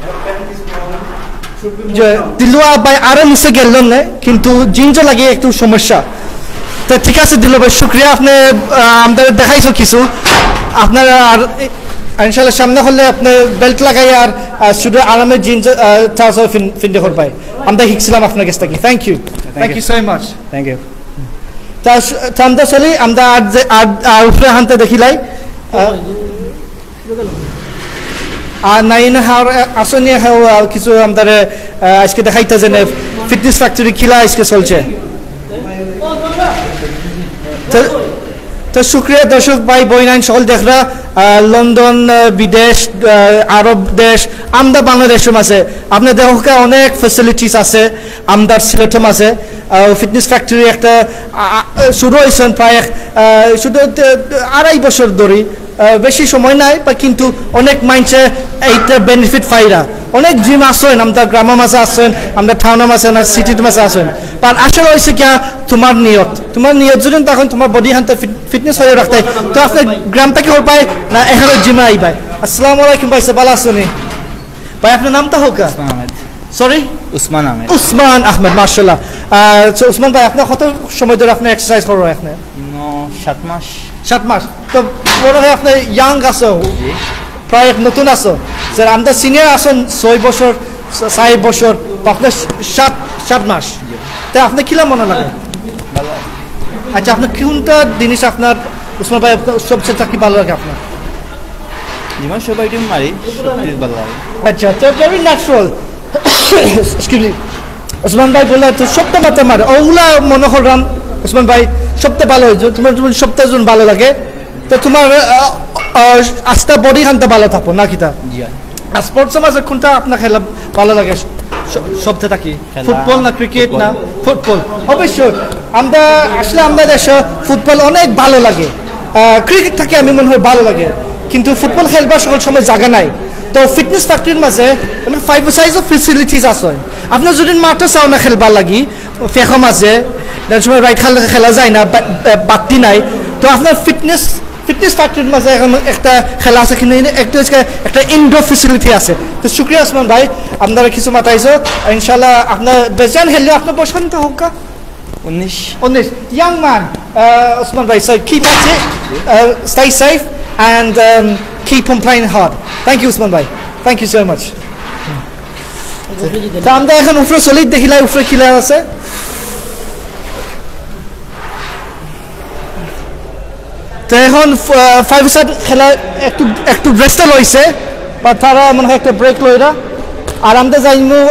Your pant is down. Should be move যে down. দিলুয়া ভাই আরো নিচে গেল না, কিন্তু জিন্সও লাগে একটু সমস্যা। তো ঠিক আছে দিল ভাই, শুক্রিয়া, আপনি আহ, আমাদের দেখাইছো কিছু। আপনারা আর ইনশাল্লাহ সামনে হলে আপনি বেল্ট লাগাই আর আহ, শুধু আরামে জিন্স ট্রাউজার পিন্ধে করবাই। আমরা শিখছিলাম আপনার কাছ থেকে। Thank you, thank you so much. Thank you. তা স- তা আমরা চলি, আমরা আর যে আর আর উপরে হানতে দেখিলাই। আহ, আর নাইন হার আসনি হাও আর কিছু আমাদের আহ, আজকে দেখাইতা যে ফিটনেস ফ্যাক্টরি কিলা আজকে চলছে। তো- তো শুক্রিয়া দর্শক ভাই বইনাইন সকল দেখরা আহ, লন্ডন, আহ, বিদেশ, আহ, আরব দেশ, আমরা বাংলাদেশও আছে। আপনার দেখা অনেক ফ্যাসিলিটিস আছে, আমদার সিলেটও আছে। ফিটনেস ফ্যাক্টরি একটা আহ, আহ, শুরু হয়েছেন প্রায় এক, আহ, শুধু আহ, আড়াই বছর ধরে, আহ, বেশি সময় নাই, বা কিন্তু অনেক মানুষে এইটা বেনিফিট পাইরা। অনেক জিম আছেন, আমরা গ্রামের মাঝে আছেন, আমরা টাউনের মাঝে না, সিটির মাঝে আছেন। আর আসলে হয়েছে কি, তোমার নিয়ত, তোমার নিয়ত যদি তখন তোমার বডি হানতে ফিটনেস হয়ে রাখতে, তো আপনি গ্রাম থেকে হল পায় না, এখানে জিমে আইবাই। আসসালামু আলাইকুম ভাই, ভালো আছেন? ভাই আপনার নামটা হোক? উসমান আহমেদ। সরি? উসমান আহমেদ। উসমান আহমেদ, মার্শাল্লাহ। আহ, so উসমান ভাই, আপনার কত সময় ধরে আপনি এক্সারসাইজ করেন আপনি? ন সাত মাস। সাত মাস। তো মনে হয় আপনি ইয়াং আছো, জি। প্রায় নতুন আছো। স্যার, আমরা সিনিয়র আছেন ছয় বছর, ছ- ছয় বছর, তো আপনার সাত সাত মাস। তো আপনার কিলা মনে লাগে? আচ্ছা, আপনার কোনটা জিনিস আপনার, উসমান ভাই, আপনার সবচেয়ে কি ভালো লাগে আপনার? জিমা সবাই টিম মারি, সত্যি ভালো লাগে। আচ্ছা, তো very natural. Excuse me. Usman ভাই বললে তো সবটা মাথা মারে, ওগুলা মনে করলাম উসমান ভাই সবটা ভালো হয়েছে, তোমার তোমার সবটা জন ভালো লাগে। তো তোমার আহ, আহ, আস্তা বডি খানটা ভালো থাকবো না কিতা? জি। আর স্পোর্টস মাঝে কোনটা আপনার খেলা ভালো লাগে? স- সবতে থাকি খেলা, ফুটবল না ক্রিকেট না? ফুটবল। অবশ্যই। আমরা আসলে আমরা দেশে ফুটবল অনেক ভালো লাগে। ক্রিকেট থাকে আমি মনে হয় ভালো লাগে, কিন্তু ফুটবল খেলবার সকল সময় জায়গা নাই। তো ফিটনেস ফ্যাক্টরির মাঝে মানে ফাইভ সাইজ অফ ফেসিলিটিস আছে। আপনি যদি মাঠে চাও না খেলবার লাগি, ফেখম আছে, অনেক সময় রাইট খেলা খেলা যায় না, বা- আহ, বাত্তি নাই, তো আপনার ফিটনেস ফিটনেস ফ্যাক্টরির মাঝে এখন একটা খেলা আছে, কিন্তু একটা হচ্ছে একটা ইনডোর ফেসিলিটি আছে। তো শুক্রিয়া ওসমান ভাই, আপনারা কিছু মাতাইছো, ইনশাল্লাহ আপনার বেজান হেললে আপনার বসন্ত হোক। উনিশ। উনিশ, ইয়াং ম্যান। ওসমান ভাই, so keep at it, stay safe and keep on playing hard. Thank you Osman ভাই, thank you so much. তা আমরা এখন উপরে চলি, দেখিলাই উপরে কিলা আছে। তো এখন ফাইভ সাইড খেলা একটু একটু রেস্টে লইছে, বা তারা মনে হয় একটা ব্রেক লইরা। আর আমরা যাইমু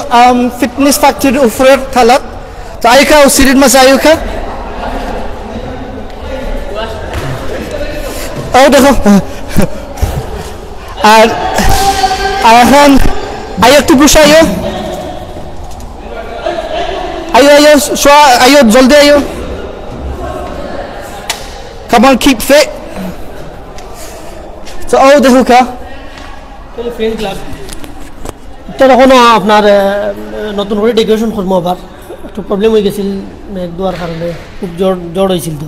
ফিটনেস ফ্যাক্টরির উপরের থালাত। তো আইকা ও সিঁড়ির মাঝে আইকা। ও দেখো। আর আর এখন আইও একটু বসে আইও। আইও আইও, সোয়া আইও, জলদি আইও। Come on, keep fit. তো ও দেখো কা। Friend club. তো তখন আপনার আহ, নতুন করে ডেকোরেশন করবো আবার। একটু প্রবলেম হয়ে গেছিল মেঘ দেওয়ার কারণে, খুব জোর জোর হয়েছিল তো।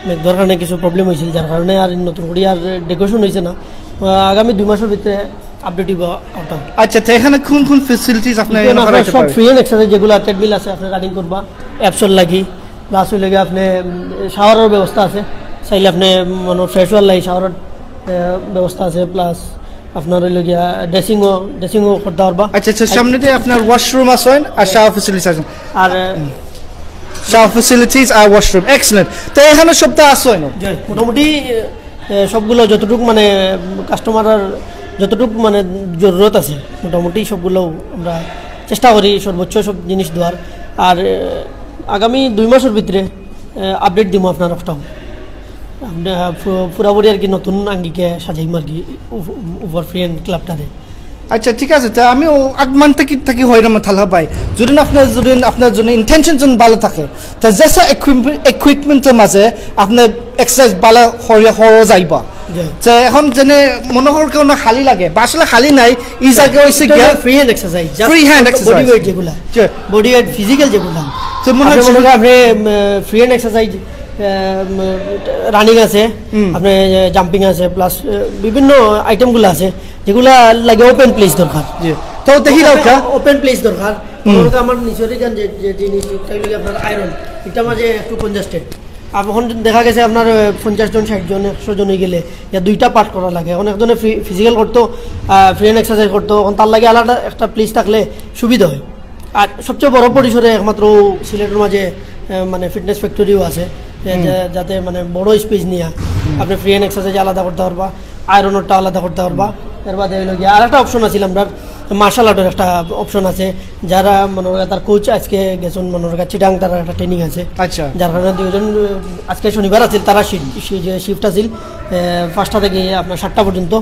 মেঘ দেওয়ার কারণে কিছু প্রবলেম হয়েছিল, যার কারণে আর নতুন করে আর ডেকোরেশন হয়েছে না। আহ, আগামী দুই মাসের ভিতরে আপডেট দিব আপনার। আচ্ছা, তো এখানে কোন কোন ফেসিলিটিস আপনি এখন এখানে আপনার করাইতে সব পারবেন? ফ্রি অ্যান্ড এক্সারসাইজ যেগুলো, ট্রেডমিল আছে, আপনি রানিং করবা, অ্যাপসন লাগি, প্লাস হইলে গিয়ে আপনি শাওয়ারের ব্যবস্থা আছে। চাইলে আপনে মানে ফ্রেশ হওয়ার লাগি শাওয়ারর ব্যবস্থা আছে, প্লাস আপনার হইল গিয়া ড্রেসিংও ড্রেসিংও করতে পারবা। আচ্ছা আচ্ছা, সামনে দিয়ে আপনার ওয়াশরুম আছে আর শাওয়ার ফেসিলিটিস আছে। আর শাওয়ার ফেসিলিটিস আর ওয়াশরুম, এক্সেলেন্ট। তো এখানে সবটা আছে না? যে মোটামুটি এ, সবগুলো যতটুকু মানে কাস্টমারের যতটুকু মানে জরুরত আছে, মোটামুটি সবগুলো আমরা চেষ্টা করি সর্বোচ্চ সব জিনিস দেওয়ার। আর এ, আগামী দুই মাসের ভিতরে আপডেট দিব আপনার ওটাও। আপনি, আহ, পু- পুরাপুরি আর কি নতুন আঙ্গিকে সাজাইম আর কি উপ- উপর ফ্রি অ্যান্ড ক্লাবটারে। আচ্ছা, ঠিক আছে। তা আমি আগমান থাকি থাকি হইরাম থালা ভাই, যদি আপনার যদি আপনার যদি ইন্টেনশন যদি ভালো থাকে, তা যেসা ইকুইপমেন্টের মাঝে আপনার এক্সারসাইজ ভালো হয়ে হয়ে যাইবা। জি। তো এখন যেনে মনে কর কোনো খালি লাগে বা আসলে খালি নাই, এই জায়গা হয়েছে গিয়া free hand exercise, Free hand exercise। Body weight যেগুলা, যে বডি ওয়েট ফিজিক্যাল যেগুলা। তো মনে হচ্ছে আপনি মনে করেন আপনি ফ্রি হ্যান্ড এক্সারসাইজ, রানিং আছে, হুম। আপনি জাম্পিং আছে, প্লাস বিভিন্ন আইটেমগুলো আছে যেগুলা লাগে ওপেন প্লেস দরকার। জি। তো দেখি দাও কা। ওপেন প্লেস দরকার। হুম। মনে করেন আমার নিচের এখান যে যে জিনিস, এটা হইল আপনার আয়রন, এটা মাঝে একটু কনজেস্টেড। আর এখন দেখা গেছে আপনার আহ, পঞ্চাশ জন, ষাট জন, একশো জন হয়ে গেলে ইয়া দুইটা পার্ট করা লাগে। এখন একজনে ফিজিক্যাল করতো, ফ্রি হ্যান্ড এক্সারসাইজ করতো, এখন তার লাগে আলাদা একটা প্লেস থাকলে সুবিধা হয়। আর সবচেয়ে বড় পরিসরে একমাত্র সিলেটের মাঝে আহ, মানে ফিটনেস ফ্যাক্টরিও আছে, যে- যে- যাতে মানে বড় স্পেস নিয়ে আপনি ফ্রি হ্যান্ড এক্সারসাইজ আলাদা করতে পারবা, আয়রনটা আলাদা করতে পারবা। এর বাদে হইল গিয়ে আর একটা অপশন আছিল আমরা মার্শাল আর্টের একটা অপশন আছে, যারা মনে হয় তার কোচ আজকে গেছেন মনে হয় চিটাং, তার একটা ট্রেনিং আছে। আচ্ছা। যার কারণে দুইজন আহ, আজকে শনিবার আছিল, তারা শিফট আছিল আহ, পাঁচটা থেকে আপনার সাতটা পর্যন্ত, আহ,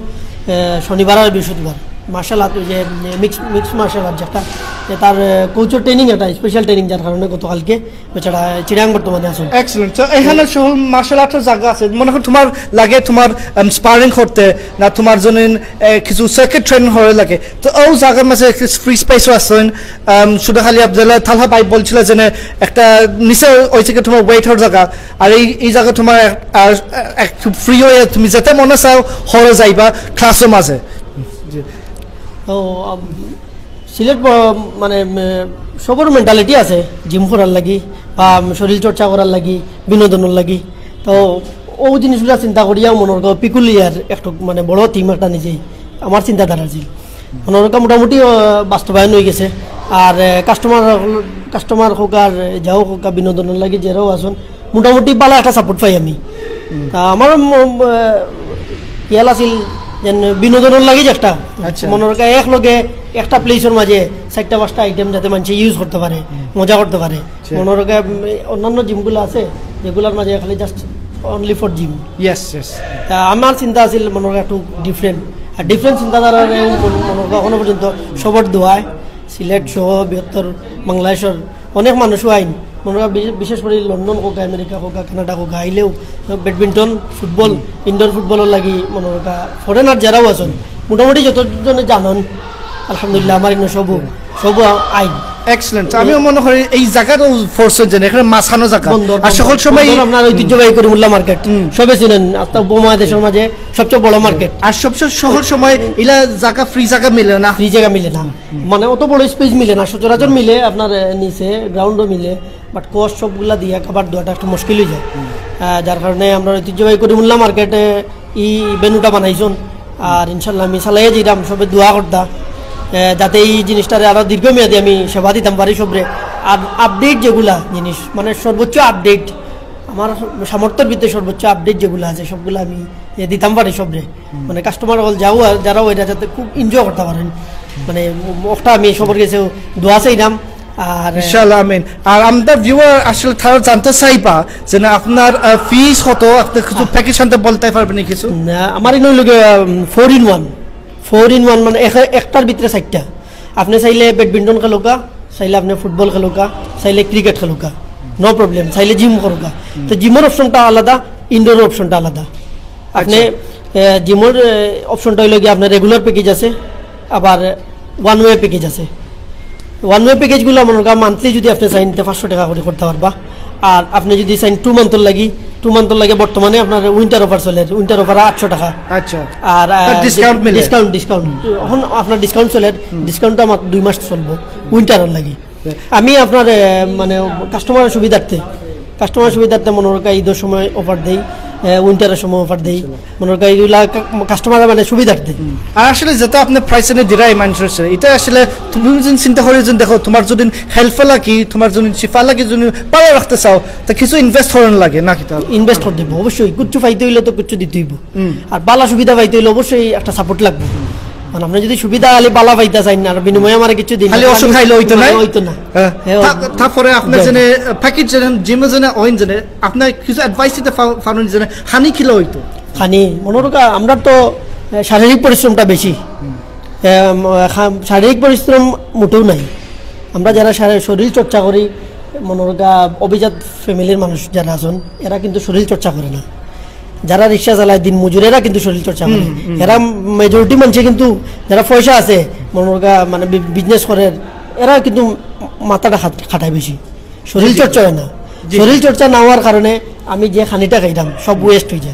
শনিবার আর বৃহস্পতিবার। মার্শাল আর্ট, ওই যে মিক্স মিক্স মার্শাল আর্ট যেটা, যে তার কোচের ট্রেনিং, একটা স্পেশাল ট্রেনিং, যার কারণে গতকালকে বেচারা চিটাং বর্তমানে আছেন। এক্সেলেন্ট। তো এখানে সহ মার্শাল আর্টের জায়গা আছে, মনে কর তোমার লাগে তোমার স্পারিং করতে, না তোমার জন্য আহ, কিছু সার্কিট ট্রেনিং হওয়ার লাগে, তো ও জায়গার মাঝে ফ্রি স্পেসও আছে। আম, শুধু খালি আব্দুল্লাহ থালহা ভাই বলছিল যে না, একটা নিচে ওই থেকে তোমার ওয়েটার জায়গা, আর এই এই জায়গা তোমার এক- আর একটু ফ্রি হয়ে তুমি যেতে মনে চাও হলে যাইবা ক্লাসের মাঝে। তো আম, সিলেট ব- মানে উম, সবর মেন্টালিটি আছে জিম করার লাগি বা উম, শরীর চর্চা করার লাগি, বিনোদনের লাগি। তো ও জিনিসগুলো চিন্তা করিয়াও মনে হয় পিকুলিয়ার একটু মানে বড় টিম একটা নিজেই আমার চিন্তাধারা ছিল। মনে হয় মোটামুটি আহ, বাস্তবায়ন হয়ে গেছে। আর কাস্টমার কাস্টমার হোক আর যাও হোক, বিনোদনের লাগি যারাও আছেন, মোটামুটি ভালো একটা সাপোর্ট পাই আমি। তা আমার ম- ম- খেয়াল আছিল যে বিনোদনের লাগি যে একটা আচ্ছা। মনে হয় এক লগে একটা প্লেসের মাঝে চারটা পাঁচটা আইটেম যাতে মানুষ ইউজ করতে পারে, মজা করতে পারে। মনে হয় উম, অন্যান্য জিমগুলো আছে যেগুলোর মাঝে খালি just only for gym. Yes yes. তা আমার চিন্তা আছিল মনে হয় একটু ডিফারেন্ট, আর ডিফারেন্ট চিন্তাধারার এই মনে হয় এখনো পর্যন্ত সবর দোয়ায় সিলেট সহ বৃহত্তর বাংলাদেশের অনেক মানুষও আইন মনে হয় বিশে- বিশেষ করে লন্ডন হোক, আমেরিকা হোক, কানাডা হোক, আইলেও ব্যাডমিন্টন, ফুটবল, ইনডোর ফুটবলের লাগি মনে হয় ফরেনার যারাও আছেন মোটামুটি যতজনে জানন আলহামদুলিল্লাহ আমার ইনো সব সব আইন। এক্সেলেন্ট। আমিও মনে করি এই জায়গাটাও ফোর্সের জন্য এখানে মাছানো জায়গা। বন্দর, আর সকল বন্দর, সময় বন্দর আপনার ঐতিহ্যবাহী করিমুল্লাহ মার্কেট, সবে চিনেন, আস্তা উপমহাদেশের মাঝে সবচেয়ে বড় মার্কেট। আর সবচেয়ে শহর সময় ইলা জায়গা ফ্রি জায়গা মিলে না। ফ্রি জায়গা মিলে না, মানে অত বড় স্পেস মিলে না, সচরাচর মিলে আপনার আহ, নিচে গ্রাউন্ডও মিলে, বাট কস্ট সবগুলা দিয়ে কভার দেওয়াটা একটু মুশকিল হয়ে যায়। আহ, যার কারণে আমরা ঐতিহ্যবাহী করিমুল্লাহ মার্কেটে এই ভেন্যুটা বানাইছন। আর ইনশাল্লাহ আমি চালাইয়া যাইতাম, সবে দোয়া করতা আহ, যাতে এই জিনিসটারে আরো দীর্ঘমেয়াদী আমি সেবা দিতাম পারি সবরে। আর আপডেট যেগুলা জিনিস মানে সর্বোচ্চ আপডেট, আমার সামর্থ্যের ভিতরে সর্বোচ্চ আপডেট যেগুলা আছে সবগুলা আমি এ, দিতাম পারি সবরে। মানে কাস্টমার হল যাও আর যারা ওইটা যাতে খুব এনজয় করতে পারেন, মানে ওটা আমি সবার কাছে দোয়া চাইলাম। আর ইনশাআল্লাহ আমিন। আর আমরা ভিউয়ার আসলে তারা জানতে চাইবা যে না আপনার ফিস কত, আপনি কিছু প্যাকেজ আনতে বলতে পারবেন কিছু? না, আমার ইনো লোকে four in one. Four in one মানে এক- একটার ভিতরে চারটা। আপনি চাইলে ব্যাডমিন্টন খেলোকা, চাইলে আপনি ফুটবল খেলোকা, চাইলে ক্রিকেট খেলোকা, নো প্রবলেম। চাইলে জিম করোকা, তো জিমের অপশনটা আলাদা, ইনডোর অপশনটা আলাদা। আপনি জিমের অপশনটা হইলো কি আপনার রেগুলার প্যাকেজ আছে, আবার ওয়ান ওয়ে প্যাকেজ আছে। ওয়ান ওয়ে প্যাকেজগুলো মনে করেন মান্থলি যদি আপনি চাইন তো পাঁচশো টাকা করে করতে পারবা। আর আপনি যদি চাইন টু মান্থর লাগি, টু মান্থর লাগি বর্তমানে আপনার উইন্টার অফার চলে, উইন্টার অফার আটশো টাকা। আচ্ছা। আর তো discount মিলে? Discount, discount. এখন আপনার ডিসকাউন্ট চলে, ডিসকাউন্টটা আমার দুই মাস চলবো উইন্টারের লাগি। আমি আপনার এ, মানে কাস্টমারের সুবিধার্থে কাস্টমার সুবিধার্থে মনে করকা ঈদর সময় অফার দেই, উইন্টারর সময় অফার দেই, মনে করকা এইগুলা কাস্টমার মানে সুবিধার্থে। আর আসলে যেটা আপনে প্রাইস এনে দিরায় মানুষর, ইটা আসলে তুমি যদি চিন্তা করি যদি দেখো, তুমার যদি হেলফ লাগি, তুমার যদি শিফা লাগি, যদি ভালা রাখতে চাও, তে কিছু ইনভেস্ট করার লাগে না কিতা? ইনভেস্ট করতে অইবো অবশ্যই, কিচ্ছু পাইতে অইলে তো কিচ্ছু দিতে অইবো। আর ভালা সুবিধা পাইতে অইলে অবশ্যই একটা সাপোর্ট লাগবো। মানে আপনে যদি সুবিধা খালি ভালা পাইতা চাইন না, আর বিনিময়ে আমারে কিচ্ছু দিন না, খালি ওষুধ খাইলে অইতো না। অইতো না। তারপরে আপনে যেন প্যাকেজ যেন জিমে যেন অইন যেন, আপনে কিছু অ্যাডভাইস দিতে পারইন যেন খানি কিলা অইতো? খানি মনে করকা, আমরা তো আহ, শারীরিক পরিশ্রমটা বেশি। আহ, উম, খা- শারীরিক পরিশ্রম মোটেও নাই। আমরা যারা শারী- শরীর চর্চা করি, মনে করকা অভিজাত ফ্যামিলির মানুষ যারা আছইন, এরা কিন্তু শরীর চর্চা করে না। যারা রিক্সা চালায়, দিন মজুর, এরা কিন্তু শরীর চর্চা করে। এরা মেজরিটি মানুষে কিন্তু যারা পয়সা আছে, মনে করকা মানে বিজনেস করে, এরা কিন্তু মাথাটা খাট- খাটায় বেশি, শরীর চর্চা অয় না। শরীর চর্চা না অওয়ার কারণে আমি যে খানিটা খাইতাম সব ওয়েস্ট অই যায়।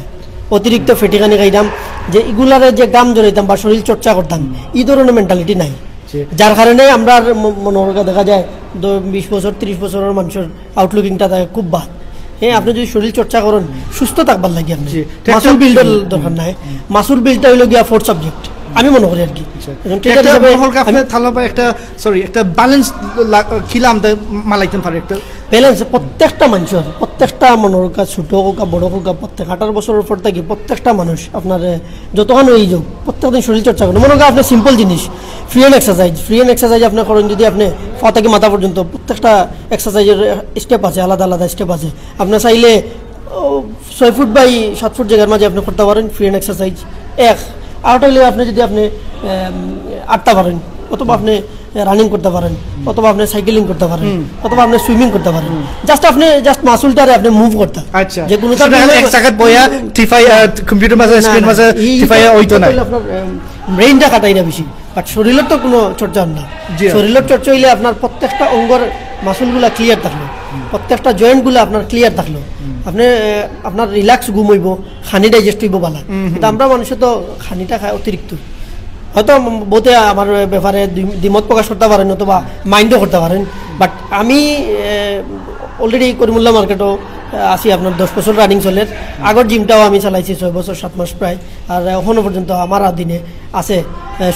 অতিরিক্ত ফেটি খানি খাইতাম, যে ইগুলারে যে ঘাম ঝরাইতাম বা শরীর চর্চা করতাম, ই ধরনের মেন্টালিটি নাই। যার কারণে আমরা মনে করকা দেখা যায় দ- বিশ বছর, ত্রিশ বছরর মানুষর আউটলুকিংটা থাকে খুব বাদ। হ্যাঁ, আপনে যদি শরীর চর্চা করইন, সুস্থ থাকবার লাগি আপনে মাসল বিল্ডর দরকার নাই। মাসল বিল্ডটা অইলো গিয়া ফোর্থ সাবজেক্ট, আমি মনে করি আর কি। একজন ট্রেনার হিসাবে থালা বা একটা, সরি, একটা ব্যালেন্স কিলা আমরারে মালাইতাম পারে একটা ব্যালেন্স। প্রত্যেকটা মানুষর, প্রত্যেকটা মনে করকা, ছোট অউক বা বড় অউক বা প্রত্যেক আঠারো বছরর পর থাকি প্রত্যেকটা মানুষ আপনার যতক্ষণ অই যাউক, প্রত্যেক দিন শরীর চর্চা করইন। মনে করকা আপনে সিম্পল জিনিস, free hand exercise. Free hand exercise আপনে করইন যদি আপনে পা থাকি মাথা পর্যন্ত প্রত্যেকটা এক্সারসাইজর স্টেপ আছে, আলাদা আলাদা স্টেপ আছে। আপনে চাইলে ও, ছয় ফুট বাই সাত ফুট জাগার মাঝে আপনে করতা পারইন ফ্রি হ্যান্ড এক্সারসাইজ। এক, আর অইলে আপনে যদি আপনে আটতা পারইন, অথবা আপনে রানিং করতা পারইন, অথবা আপনে সাইকেলিং করতা পারইন, অথবা আপনে সুইমিং করতা পারইন। জাস্ট আপনে জাস্ট মাসলটারে আপনে মুভ করতা। আচ্ছা। যে কোনো এক জাগাত বইয়া টিপাই, কম্পিউটার মাঝে, স্ক্রিন মাঝে টিপাই অইতো না। আপনার ব্রেইনটা খাটাই না বেশি, বাট শরীরর তো কোনো চর্চা অর না। শরীরর চর্চা অইলে আপনার প্রত্যেকটা অঙ্গর মাসলগুলা ক্লিয়ার থাকলো, প্রত্যেকটা জয়েন্টগুলা আপনার ক্লিয়ার থাকলো, আপনে আহ, আপনার রিল্যাক্স ঘুম অইবো, খানি ডাইজেস্ট অইবো ভালা। কিন্তু আমরা মানুষে তো খানিটা খায় অতিরিক্ত। হয়তো বহুতে আমার ব্যাপারে দ্বিমত প্রকাশ করতা পারইন অথবা মাইন্ডও করতা পারইন, বাট আমি অলরেডি করিমুল্লা মার্কেটো আছি, আপনার দশ বছর রানিং চলের। আগর জিমটাও আমি চালাইছি ছয় বছর সাত মাস প্রায়, আর এখনো পর্যন্ত আমার অধীনে আছে।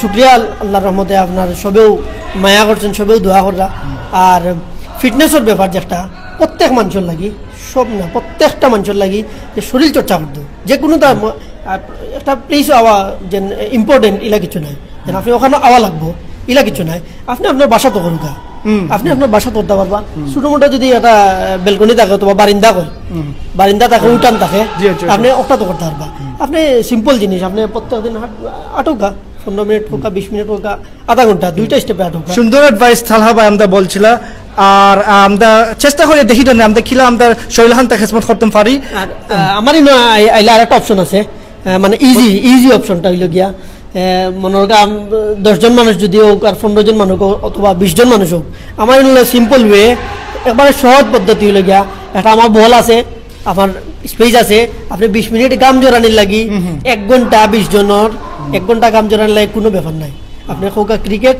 শুক্রিয়া আল্লাহর রহমতে আপনার সবেউ মায়া করছইন, সবেউ দোয়া কররা। আর ফিটনেসর ব্যাপার যেটা প্রত্যেক মানুষর লাগি, সব না, প্রত্যেকটা মানুষর লাগি যে শরীর চর্চা করতো, যে কোনো তার ম-, আহ, একটা প্লেস আওয়া যে ইম্পর্টেন্ট, ইলা কিছু নাই। যেন আপনে অখানো আওয়া লাগবো, ইলা কিছু নাই। আপনে আপনার বাসাত করউক্কা, আপনে আপনার বাসাত করতা পারবা। ছোট মোটো যদি একটা ব্যালকনি থাকে অথবা বারিন্দা কয়, বারিন্দা থাকে, উঠান থাকে, আপনে অখানো তো করতা পারবা। আপনে সিম্পল জিনিস, আপনে প্রত্যেক দিন আটউক্কা, পনেরো মিনিট অউক্কা, বিশ মিনিট অউক্কা, আধা ঘন্টা, দুইটা স্টেপে আটউক্কা। সুন্দর অ্যাডভাইস তালহা ভাই, আমরা বলছিলা। আর আমরা চেষ্টা করি দেখি জানি আমরা কিলা আমরা শরীরখানতা খেজমত করতাম পারি। আর আহ, আমার ইনো আই- আইলে আরেকটা অপশন আছে, আহ, মানে ইজি ইজি অপশনটা অইলো গিয়া, আহ, মনে করউক্কা আম- দশ জন মানুষ যদি অউক আর পনেরো জন মানুষ অউক অথবা বিশ জন মানুষ অউক, আমার ইনো সিম্পল ওয়ে, একবারে সহজ পদ্ধতি অইলো গিয়া, একটা আমার বল আছে, আপনার স্পেস আছে, আপনে বিশ মিনিট ঘাম ঝরানির লাগি এক ঘন্টা বিশ জনর এক ঘন্টা ঘাম ঝরানির লাগি কোনো ব্যাপার নাই। আপনে কউক্কা ক্রিকেট,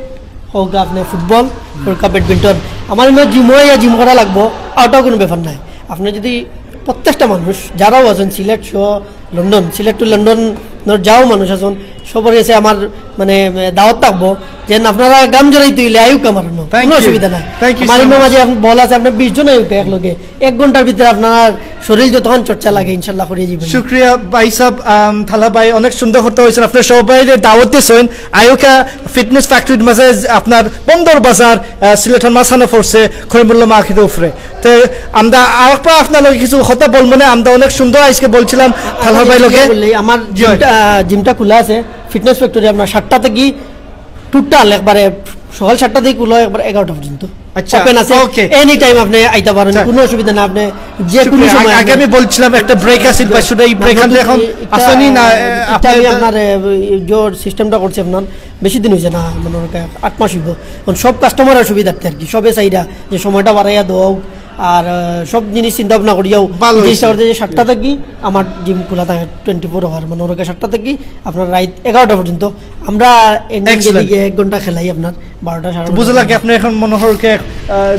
কউক্কা আপনে ফুটবল, কউক্কা ব্যাডমিন্টন, আমার ইনো জিমো আইয়া জিম করা লাগবো, অটাও কোনো ব্যাপার নাই। আপনে যদি প্রত্যেকটা মানুষ যারাও আছইন সিলেট সহ লন্ডন, সিলেট টু লন্ডন যাও মানুষ আছইন, সবর গেছে আমার মানে দাওয়াত থাকবো, যেন আপনারা ঘাম ঝরাইতে অইলে আইউক্কা আমার ইনো, কোনো অসুবিধা নাই। আমার ইনো মাঝে বল আছে, আপনে বিশ জন আইউক্কা একলগে, এক ঘন্টার ভিতরে আপনার শরীর যতখান চর্চা লাগে ইনশাল্লাহ করিয়া যাইবো। শুক্রিয়া ভাই সাহেব, আম, তালহা ভাই অনেক সুন্দর কথা কইছইন, আপনে সবাইরে দাওয়াত দিছইন, আইউক্কা ফিটনেস ফ্যাক্টরির মাঝে আপনার বন্দর বাজার, আহ, সিলেটর মাঝখানো পড়ছে, করিমুল্লা মার্কেটর উপরে। তে আমরা আরেকবার আপনার লগে কিছু কথা বলমুনে, আমরা অনেক সুন্দর আইজকে বলছিলাম তালহা ভাই লগে। আমার জিমটা, আহ, জিমটা খোলা আছে, ফিটনেস ফ্যাক্টরি আপনার সাতটা থাকি টোটাল একবারে সকাল সাতটা থাকি খোলা একবার এগারোটা পর্যন্ত। আচ্ছা, ওপেন আছে, ওকে। এনি টাইম আপনে আইতা পারইন, আচ্ছা। কোনো অসুবিধা না, আপনে যে কোনো শুক্রিয়া। সময় আগে আপনে আমি বলছিলাম একটা ব্রেক আছে, বা শুধু এই ব্রেক আমরা এখন আসেনি না, এ, এটা আমি আপনার আপনার, এ, জোর সিস্টেমটা করছি আপনার বেশি দিন অইছে না, মানে ওর কা-, আট মাস অইবো। এখন সব কাস্টমারের সুবিধার্থে আর কি, সবে চাইরা যে সময়টা বাড়াইয়া দেওয়া হোক, আর আহ, সব জিনিস চিন্তা ভাবনা করিয়াও ভালো যে হইছে। ইচ্ছা করতে যে সাতটা থাকি আমার জিম খোলা থাকে টোয়েন্টি ফোর আওয়ার, মানে ওরকে সাতটা থাকি আপনার রাত এগারোটা পর্যন্ত। আমরা এন্ডিং Excellent. দিকে এক ঘন্টা খেলাই আপনার বারোটা সাড়ে তো বারোটা বুঝলা কি, পর্যন্ত। আপনি এখন মনে হয় কি, আহ,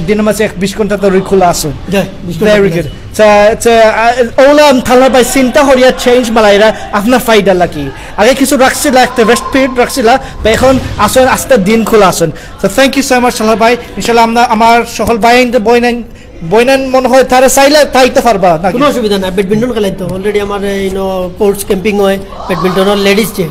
দিনের মাঝে এক বিশ ঘন্টা তো খোলা আছে। জি, বিশ ঘন্টা ভেরি খোলা গুড। আছে। আচ্ছা, আচ্ছা, আহ, ওলা থালা ভাই চিন্তা করিয়া চেঞ্জ মালাইরা আপনার ফায়দা লাগি। আগে কিছু রাখছিলা, একটা রেস্ট পিরিয়ড রাখছিলা, বা এখন আসেন আস্তে দিন খোলা আসেন। তো থ্যাংক ইউ সো মাচ থালা ভাই। ইনশাল্লাহ আমরা আমার সকল ভাই বইনান বইনান মনে হয় তারা চাইলে তাইতে পারবা নাকি? কোনো অসুবিধা নাই, ব্যাডমিন্টন খেলাইতো অলরেডি আমার ইনো কোর্টস ক্যাম্পিং হয়, ব্যাডমিন্টনের লেডিজ যে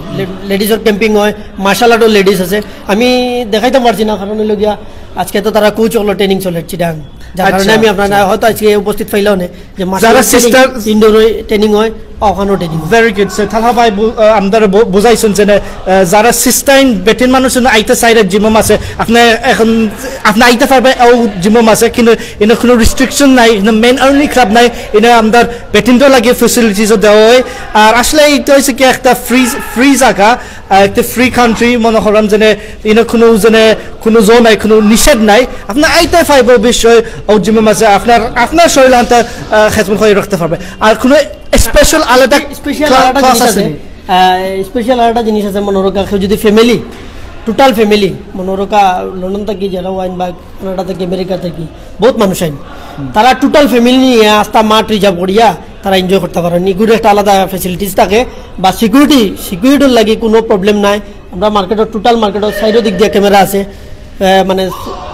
লেডিজের ক্যাম্পিং হয়, মার্শাল আর্টও লেডিজ আছে। আমি দেখাইতাম পারছি না, কারণ হইলো গিয়া আজকে তো তারা কোচ হলো ট্রেনিং চলে চিটাং, যার কারণে আচ্ছা, আমি আপনার আচ্ছা। হয়তো আজকে উপস্থিত পাইলাম না যে মার্শাল যারা art training, sister indoor training হয়, ওখানেও ট্রেনিং হয়। Very good. সো থালা ভাই বু- আহ, আমরা বু- বুঝাইছেন যে আহ, যারা সিস্টাইন বেটিন মানুষ আইতে চাইরা জিমম আছে, আপনি এখন আপনি আইতে পারবে ও জিমম আছে, কিন্তু এনে কোনো রেস্ট্রিকশন নাই, এনে মেন অনলি ক্লাব নাই, এনে আমরা বেটিনও লাগে ফেসিলিটিসও দেওয়া হয়। আর আসলে এইটা হচ্ছে কি একটা ফ্রি ফ্রি জায়গা, আহ, একটা ফ্রি কান্ট্রি মনে করেন যে এনে কোনো জনে কোনো জো নাই, কোনো নিষেধ নাই। আপনি আইতে পারবে অবশ্যই ও জিমম আছে, আপনার আপনার শরীর আনতে খেজমত হয়ে রাখতে পারবে। আর কোনো স্পেশাল আলাদা স্পেশাল ক্লা- আলাদা ক্লাস জিনিস আছে আছে। নি? স্পেশাল আলাদা জিনিস আছে, মনে রক্ষা কেউ যদি ফ্যামিলি, টোটাল ফ্যামিলি, মনে রক্ষা লন্ডন থাকি যারা ওয়াইন বা কানাডা থাকি আমেরিকা থাকি বহুত মানুষ আইন, তারা টোটাল ফ্যামিলি নিয়ে আস্তা মাঠ রিজার্ভ করিয়া তারা এনজয় করতে পারেন। এগুলো একটা আলাদা ফ্যাসিলিটিস থাকে বা সিকিউরিটি, সিকিউরিটির লাগি কোনো প্রবলেম নাই। আমরা মার্কেটর টোটাল মার্কেটর সাইডের দিক দিয়ে ক্যামেরা আছে। আহ, মানে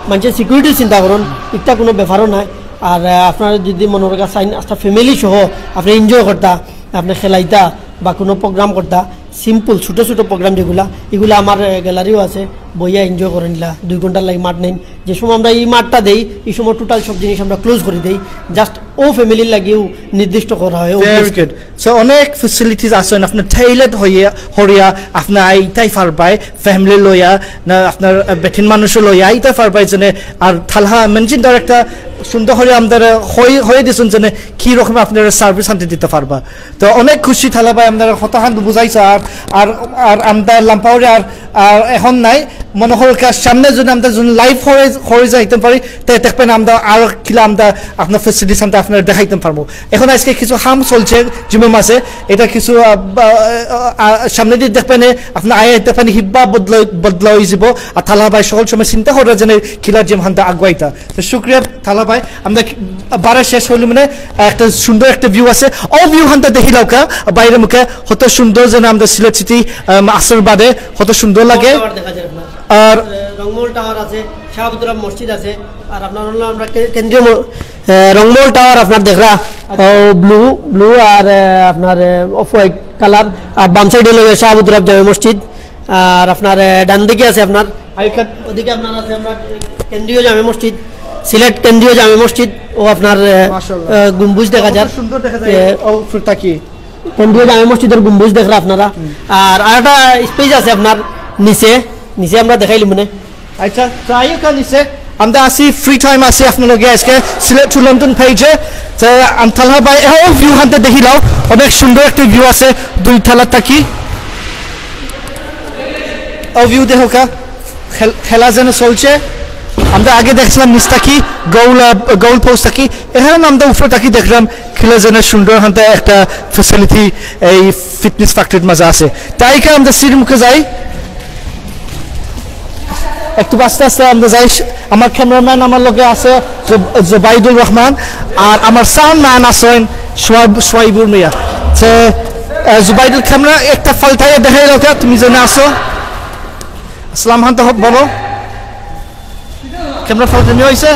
মানুষের সিকিউরিটি চিন্তা করুন, এটা কোনো ব্যাপারও নাই। আর আহ, আপনারা যদি মনে রক্ষা চাইন আস্তা ফ্যামিলি সহ আপনি এনজয় করতা, আপনি খেলাইতা বা কোনো প্রোগ্রাম করতা, সিম্পল ছোটো ছোটো প্রোগ্রাম যেগুলা, এগুলা আমার গ্যালারিও আছে, বইয়া এনজয় করেন নিলা। দুই ঘন্টার লাগি মাঠ নেন, যে সময় আমরা এই মাঠটা দেই, এই সময় টোটাল সব জিনিস আমরা ক্লোজ করে দেই। জাস্ট ও ফ্যামিলির লাগিও নির্দিষ্ট করা হয়। ও ভেরি গুড। সো অনেক ফেসিলিটিস আছে, আপনি টেইলর হইয়া হরিয়া আপনি আইতাই পারবাই, ফ্যামিলি লইয়া না আপনার আহ, বেটিন মানুষ লইয়া আইতে পারবাই যেন। আর থালহা মেনজিন তার একটা সুন্দর করে আমাদের হয়ে হয়ে দিয়েছেন যেন কি রকম আপনারা সার্ভিস আনতে দিতে পারবা। তো অনেক খুশি থালা ভাই, আমরা কতখান বুঝাইছে। আর আর আর আমরা লাম্পাউরে আর আর এখন নাই, মনে হয় কার সামনে যদি আমরা যদি লাইভ হয়ে হয়ে যাইতে পারি, তাই দেখবেন আমরা আর কিলা আমরা আপনার ফেসিলিটিস আমরা আপনারা দেখাইতে পারবো। এখন আজকে কিছু হাম চলছে জিমের মাঝে, এটা কিছু আহ, বা, আহ, আহ, সামনে দিয়ে দেখবেন আপনার আয়া দেখবেন হিব্বা বদলা বদলা হয়ে যাব। আর থালা ভাই সকল সময় চিন্তা করে যেন কিলা জিম হান্তা আগুয়াইতা। তো শুক্রিয়া থালা ভাই, আমরা বারে শেষ হইল মানে একটা সুন্দর একটা ভিউ আছে, ও ভিউ হান্তা দেখি লাউকা বাইরে মুখে, কত সুন্দর যেন আমরা সিলেট সিটি আসর বাদে কত সুন্দর লাগে। টাওয়ার দেখা যায় আপনার। আর আহ, রংমহল টাওয়ার আছে, শাহাবুদ্দুরাব মসজিদ আছে, আর আপনার হলো আমরা কে- কেন্দ্রীয় ম- আহ, রংমহল টাওয়ার আপনার দেখরা, ও ব্লু ব্লু আর আহ, আপনার অফ হোয়াইট কালার, আর বাম সাইডে হলো শাহাবুদ্দুরাব জামে মসজিদ, আর আপনার আহ, ডান দিকে আছে আপনার আইকান ওদিকে আপনার আছে আপনার কেন্দ্রীয় জামে মসজিদ, সিলেট কেন্দ্রীয় জামে মসজিদ, ও আপনার আহ, মাশাআল্লাহ। আহ, গম্বুজ দেখা কত যার। সুন্দর দেখা যায়। এ, ও ফুলতাকি। কেন্দ্রীয় জামে মসজিদের গম্বুজ দেখরা আপনারা। আর আরেকটা স্পেস আছে আপনার নিচে, নিচে আমরা দেখাইলি মানে। আচ্ছা, তো আইও কা নিচে। আমরা আসি, ফ্রি টাইম আসি আপনার লগে আজকে সিলেট টু লন্ডন পেজে। তো আমতালা ভাই, ও ভিউ হান্তে দেখিলাও, অনেক সুন্দর একটা ভিউ আছে দুই তালা থাকি। ও ভিউ দেখো কা, খেল- খেলা যেন চলছে। আমরা আগে দেখছিলাম নিচ থাকি গোল, আহ, গোল পোস্ট থাকি, এখন আমরা উপরে থাকি দেখলাম খেলা যেন সুন্দর হান্তে একটা ফেসিলিটি এই ফিটনেস ফ্যাক্টরির মাঝে আছে। তাই কা আমরা সিঁড়ির মুখে যাই, একটু আস্তে আস্তে আমরা যাই। আমার ক্যামেরাম্যান আমার লগে আছে জুব- জুবাইদুর রহমান, আর আমার সাউন্ড ম্যান আছেন সোয়াইব- সোয়াইবুর মিয়া। তো, আহ, জুবাইদুর ক্যামেরা একটা ফালতাইয়া দেখাই রাখা, তুমি যেন আসো। আসসালাম হান্তে হব বলো। ক্যামেরা ফালতানি হইছে?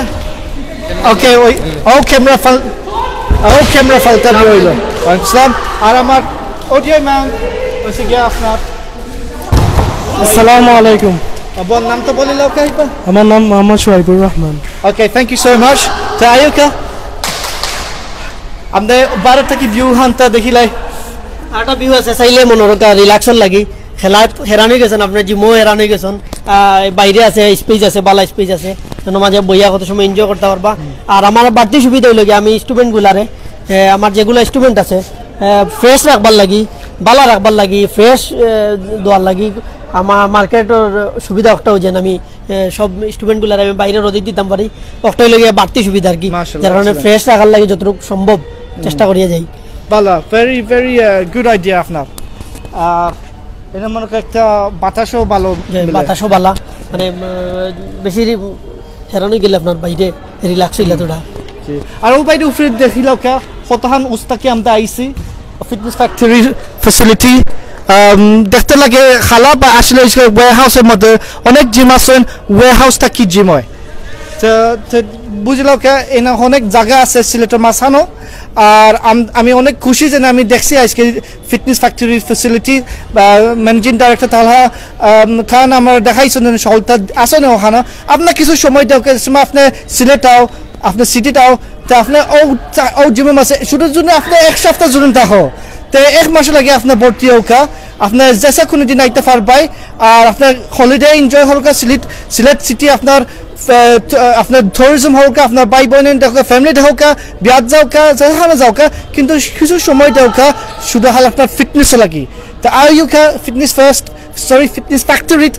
ওকে, ওই, ও ক্যামেরা ফাল-, ও ক্যামেরা ফালতানি হইল। ওয়ালাইকুম আসসালাম। আর আমার অডিও ম্যান হচ্ছে গিয়া আপনার আসসালামু আলাইকুম। আহ, বল, নাম তো বলিল, ওকে, একবার। আমার নাম মোহাম্মদ সোহাইবুর রহমান। ওকে, thank you so much। তো আইও কা, আমরা বারো থাকি ভিউ হান্তা দেখিলাই। আটা ভিউ আছে, চাইলে মনোরকা রিল্যাক্সর লাগি। খেলাত হেরান হয়ে গেছেন, আপনার জিমও হেরান হয়ে গেছেন। আহ, বাইরে আছে, স্পেস আছে, বালা স্পেস আছে, যেন মাঝে বইয়া কত সময় এনজয় করতে পারবা। আর আমার বাড়তি সুবিধা হইলো কি, আমি স্টুডেন্টগুলারে, এ, আমার যেগুলা স্টুডেন্ট আছে, ফ্রেশ রাখবার লাগি, বালা রাখবার লাগি, ফ্রেশ দেওয়ার লাগি আমার মার্কেটর সুবিধা একটা হয়েছে। আমি এ, সব স্টুডেন্টগুলার আমি বাইরে রোদে দিতাম পারি, অকটাই লগে বাড়তি সুবিধা আর কি। মাশাআল্লাহ, যার কারণে মাশাআল্লাহ। ফ্রেশ রাখার লাগি যতটুকু সম্ভব চেষ্টা করিয়া যাই। ভালা, very very good idea আপনার। আহ, এটা মনে হয় একটা বাতাসও ভালো যে মিলে। বাতাসও ভালা, মানে উম, বেশি রি- হেরানো গেলে আপনার বাইরে রিল্যাক্স হইলে তোরা। জি। আর ও বাইরে উপরে দেখিলাও কা, কতখান উস্তাকি আমরা আইছি ফিটনেস ফ্যাক্টরির ফ্যাসিলিটি। দেখতে লাগে খালা বা আসলে ওয়েয়ারহাউসের মধ্যে অনেক জিম আছেন, ওয়েয়ারহাউস থাকি জিম হয়। তো তো বুঝলাও কা, এনে অনেক জায়গা আছে সিলেটের মাঝখানো। আর আম- আমি অনেক খুশি যে আমি দেখছি আজকে ফিটনেস ফ্যাক্টরির ফ্যাসিলিটি বা ম্যানেজিং ডাইরেক্টর তালহা আম, খান আমার দেখাইছেন, সহলতা আছে না ওখানে। আপনার কিছু সময় দেওয়া, কিছু সময় আপনি সিলেট আও, আপনি সিটিত আও, তো আপনি ও চা- ও জিমের মাঝে শুধু যদি আপনি এক সপ্তাহ জুড়ে থাকো, তো এক মাস লাগে আপনার ভর্তি হোকা, আপনার যেসা কোনো দিন আইতে পারবাই। আর আপনার হলিডে এনজয় হোকা সিলেট, সিলেট সিটি আপনার আহ, ত- আহ, আপনার ট্যুরিজম হোকা, আপনার ভাই বোন দেখো, ফ্যামিলি দেখোকা, বিয়াত যাওকা, যেখানে যাওকা, কিন্তু কিছু সময় দেওকা শুধু হাল আপনার ফিটনেস লাগি। তো আইউকা ফিটনেস ফার্স্ট, সরি, ফিটনেস ফ্যাক্টরিত।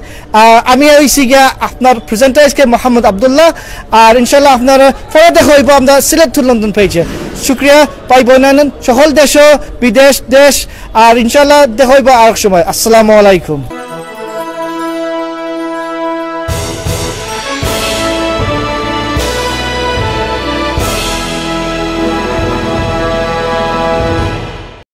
আমি হইছি গিয়া আপনার প্রেজেন্টার আজকে মোহাম্মদ আব্দুল্লাহ। আর ইনশাল্লাহ আপনার পরে দেখা হইব আমরা সিলেট টু লন্ডন পেজে। শুক্রিয়া ভাই বোন, সকল দেশ, বিদেশ, দেশ। আর ইনশাল্লাহ দেখা হইব আর এক সময়। আসসালামু আলাইকুম।